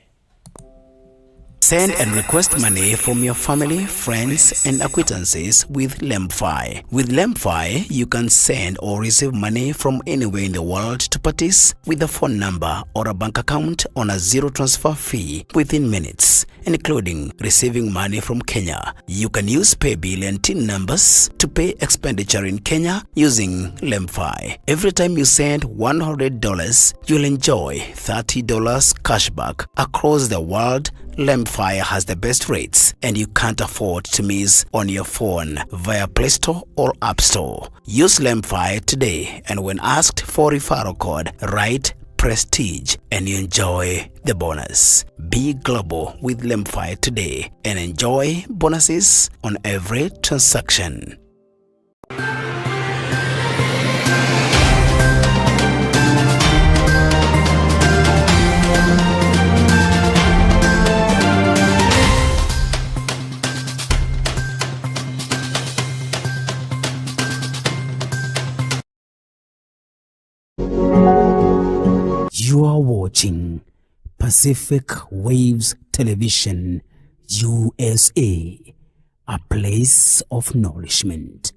Send and request money from your family, friends, and acquaintances with Lemfi. With Lemfi, you can send or receive money from anywhere in the world to parties with a phone number or a bank account on a zero transfer fee within minutes, including receiving money from Kenya. You can use paybill and TIN numbers to pay expenditure in Kenya using Lemfi. Every time you send $100, you'll enjoy $30 cashback across the world. Lemfi has the best rates and you can't afford to miss on your phone via Play Store or App Store. Use Lemfi today, and when asked for referral code, write Prestige and you enjoy the bonus. Be global with Lemfi today and enjoy bonuses on every transaction. You are watching Pacific Waves Television, USA, a place of nourishment.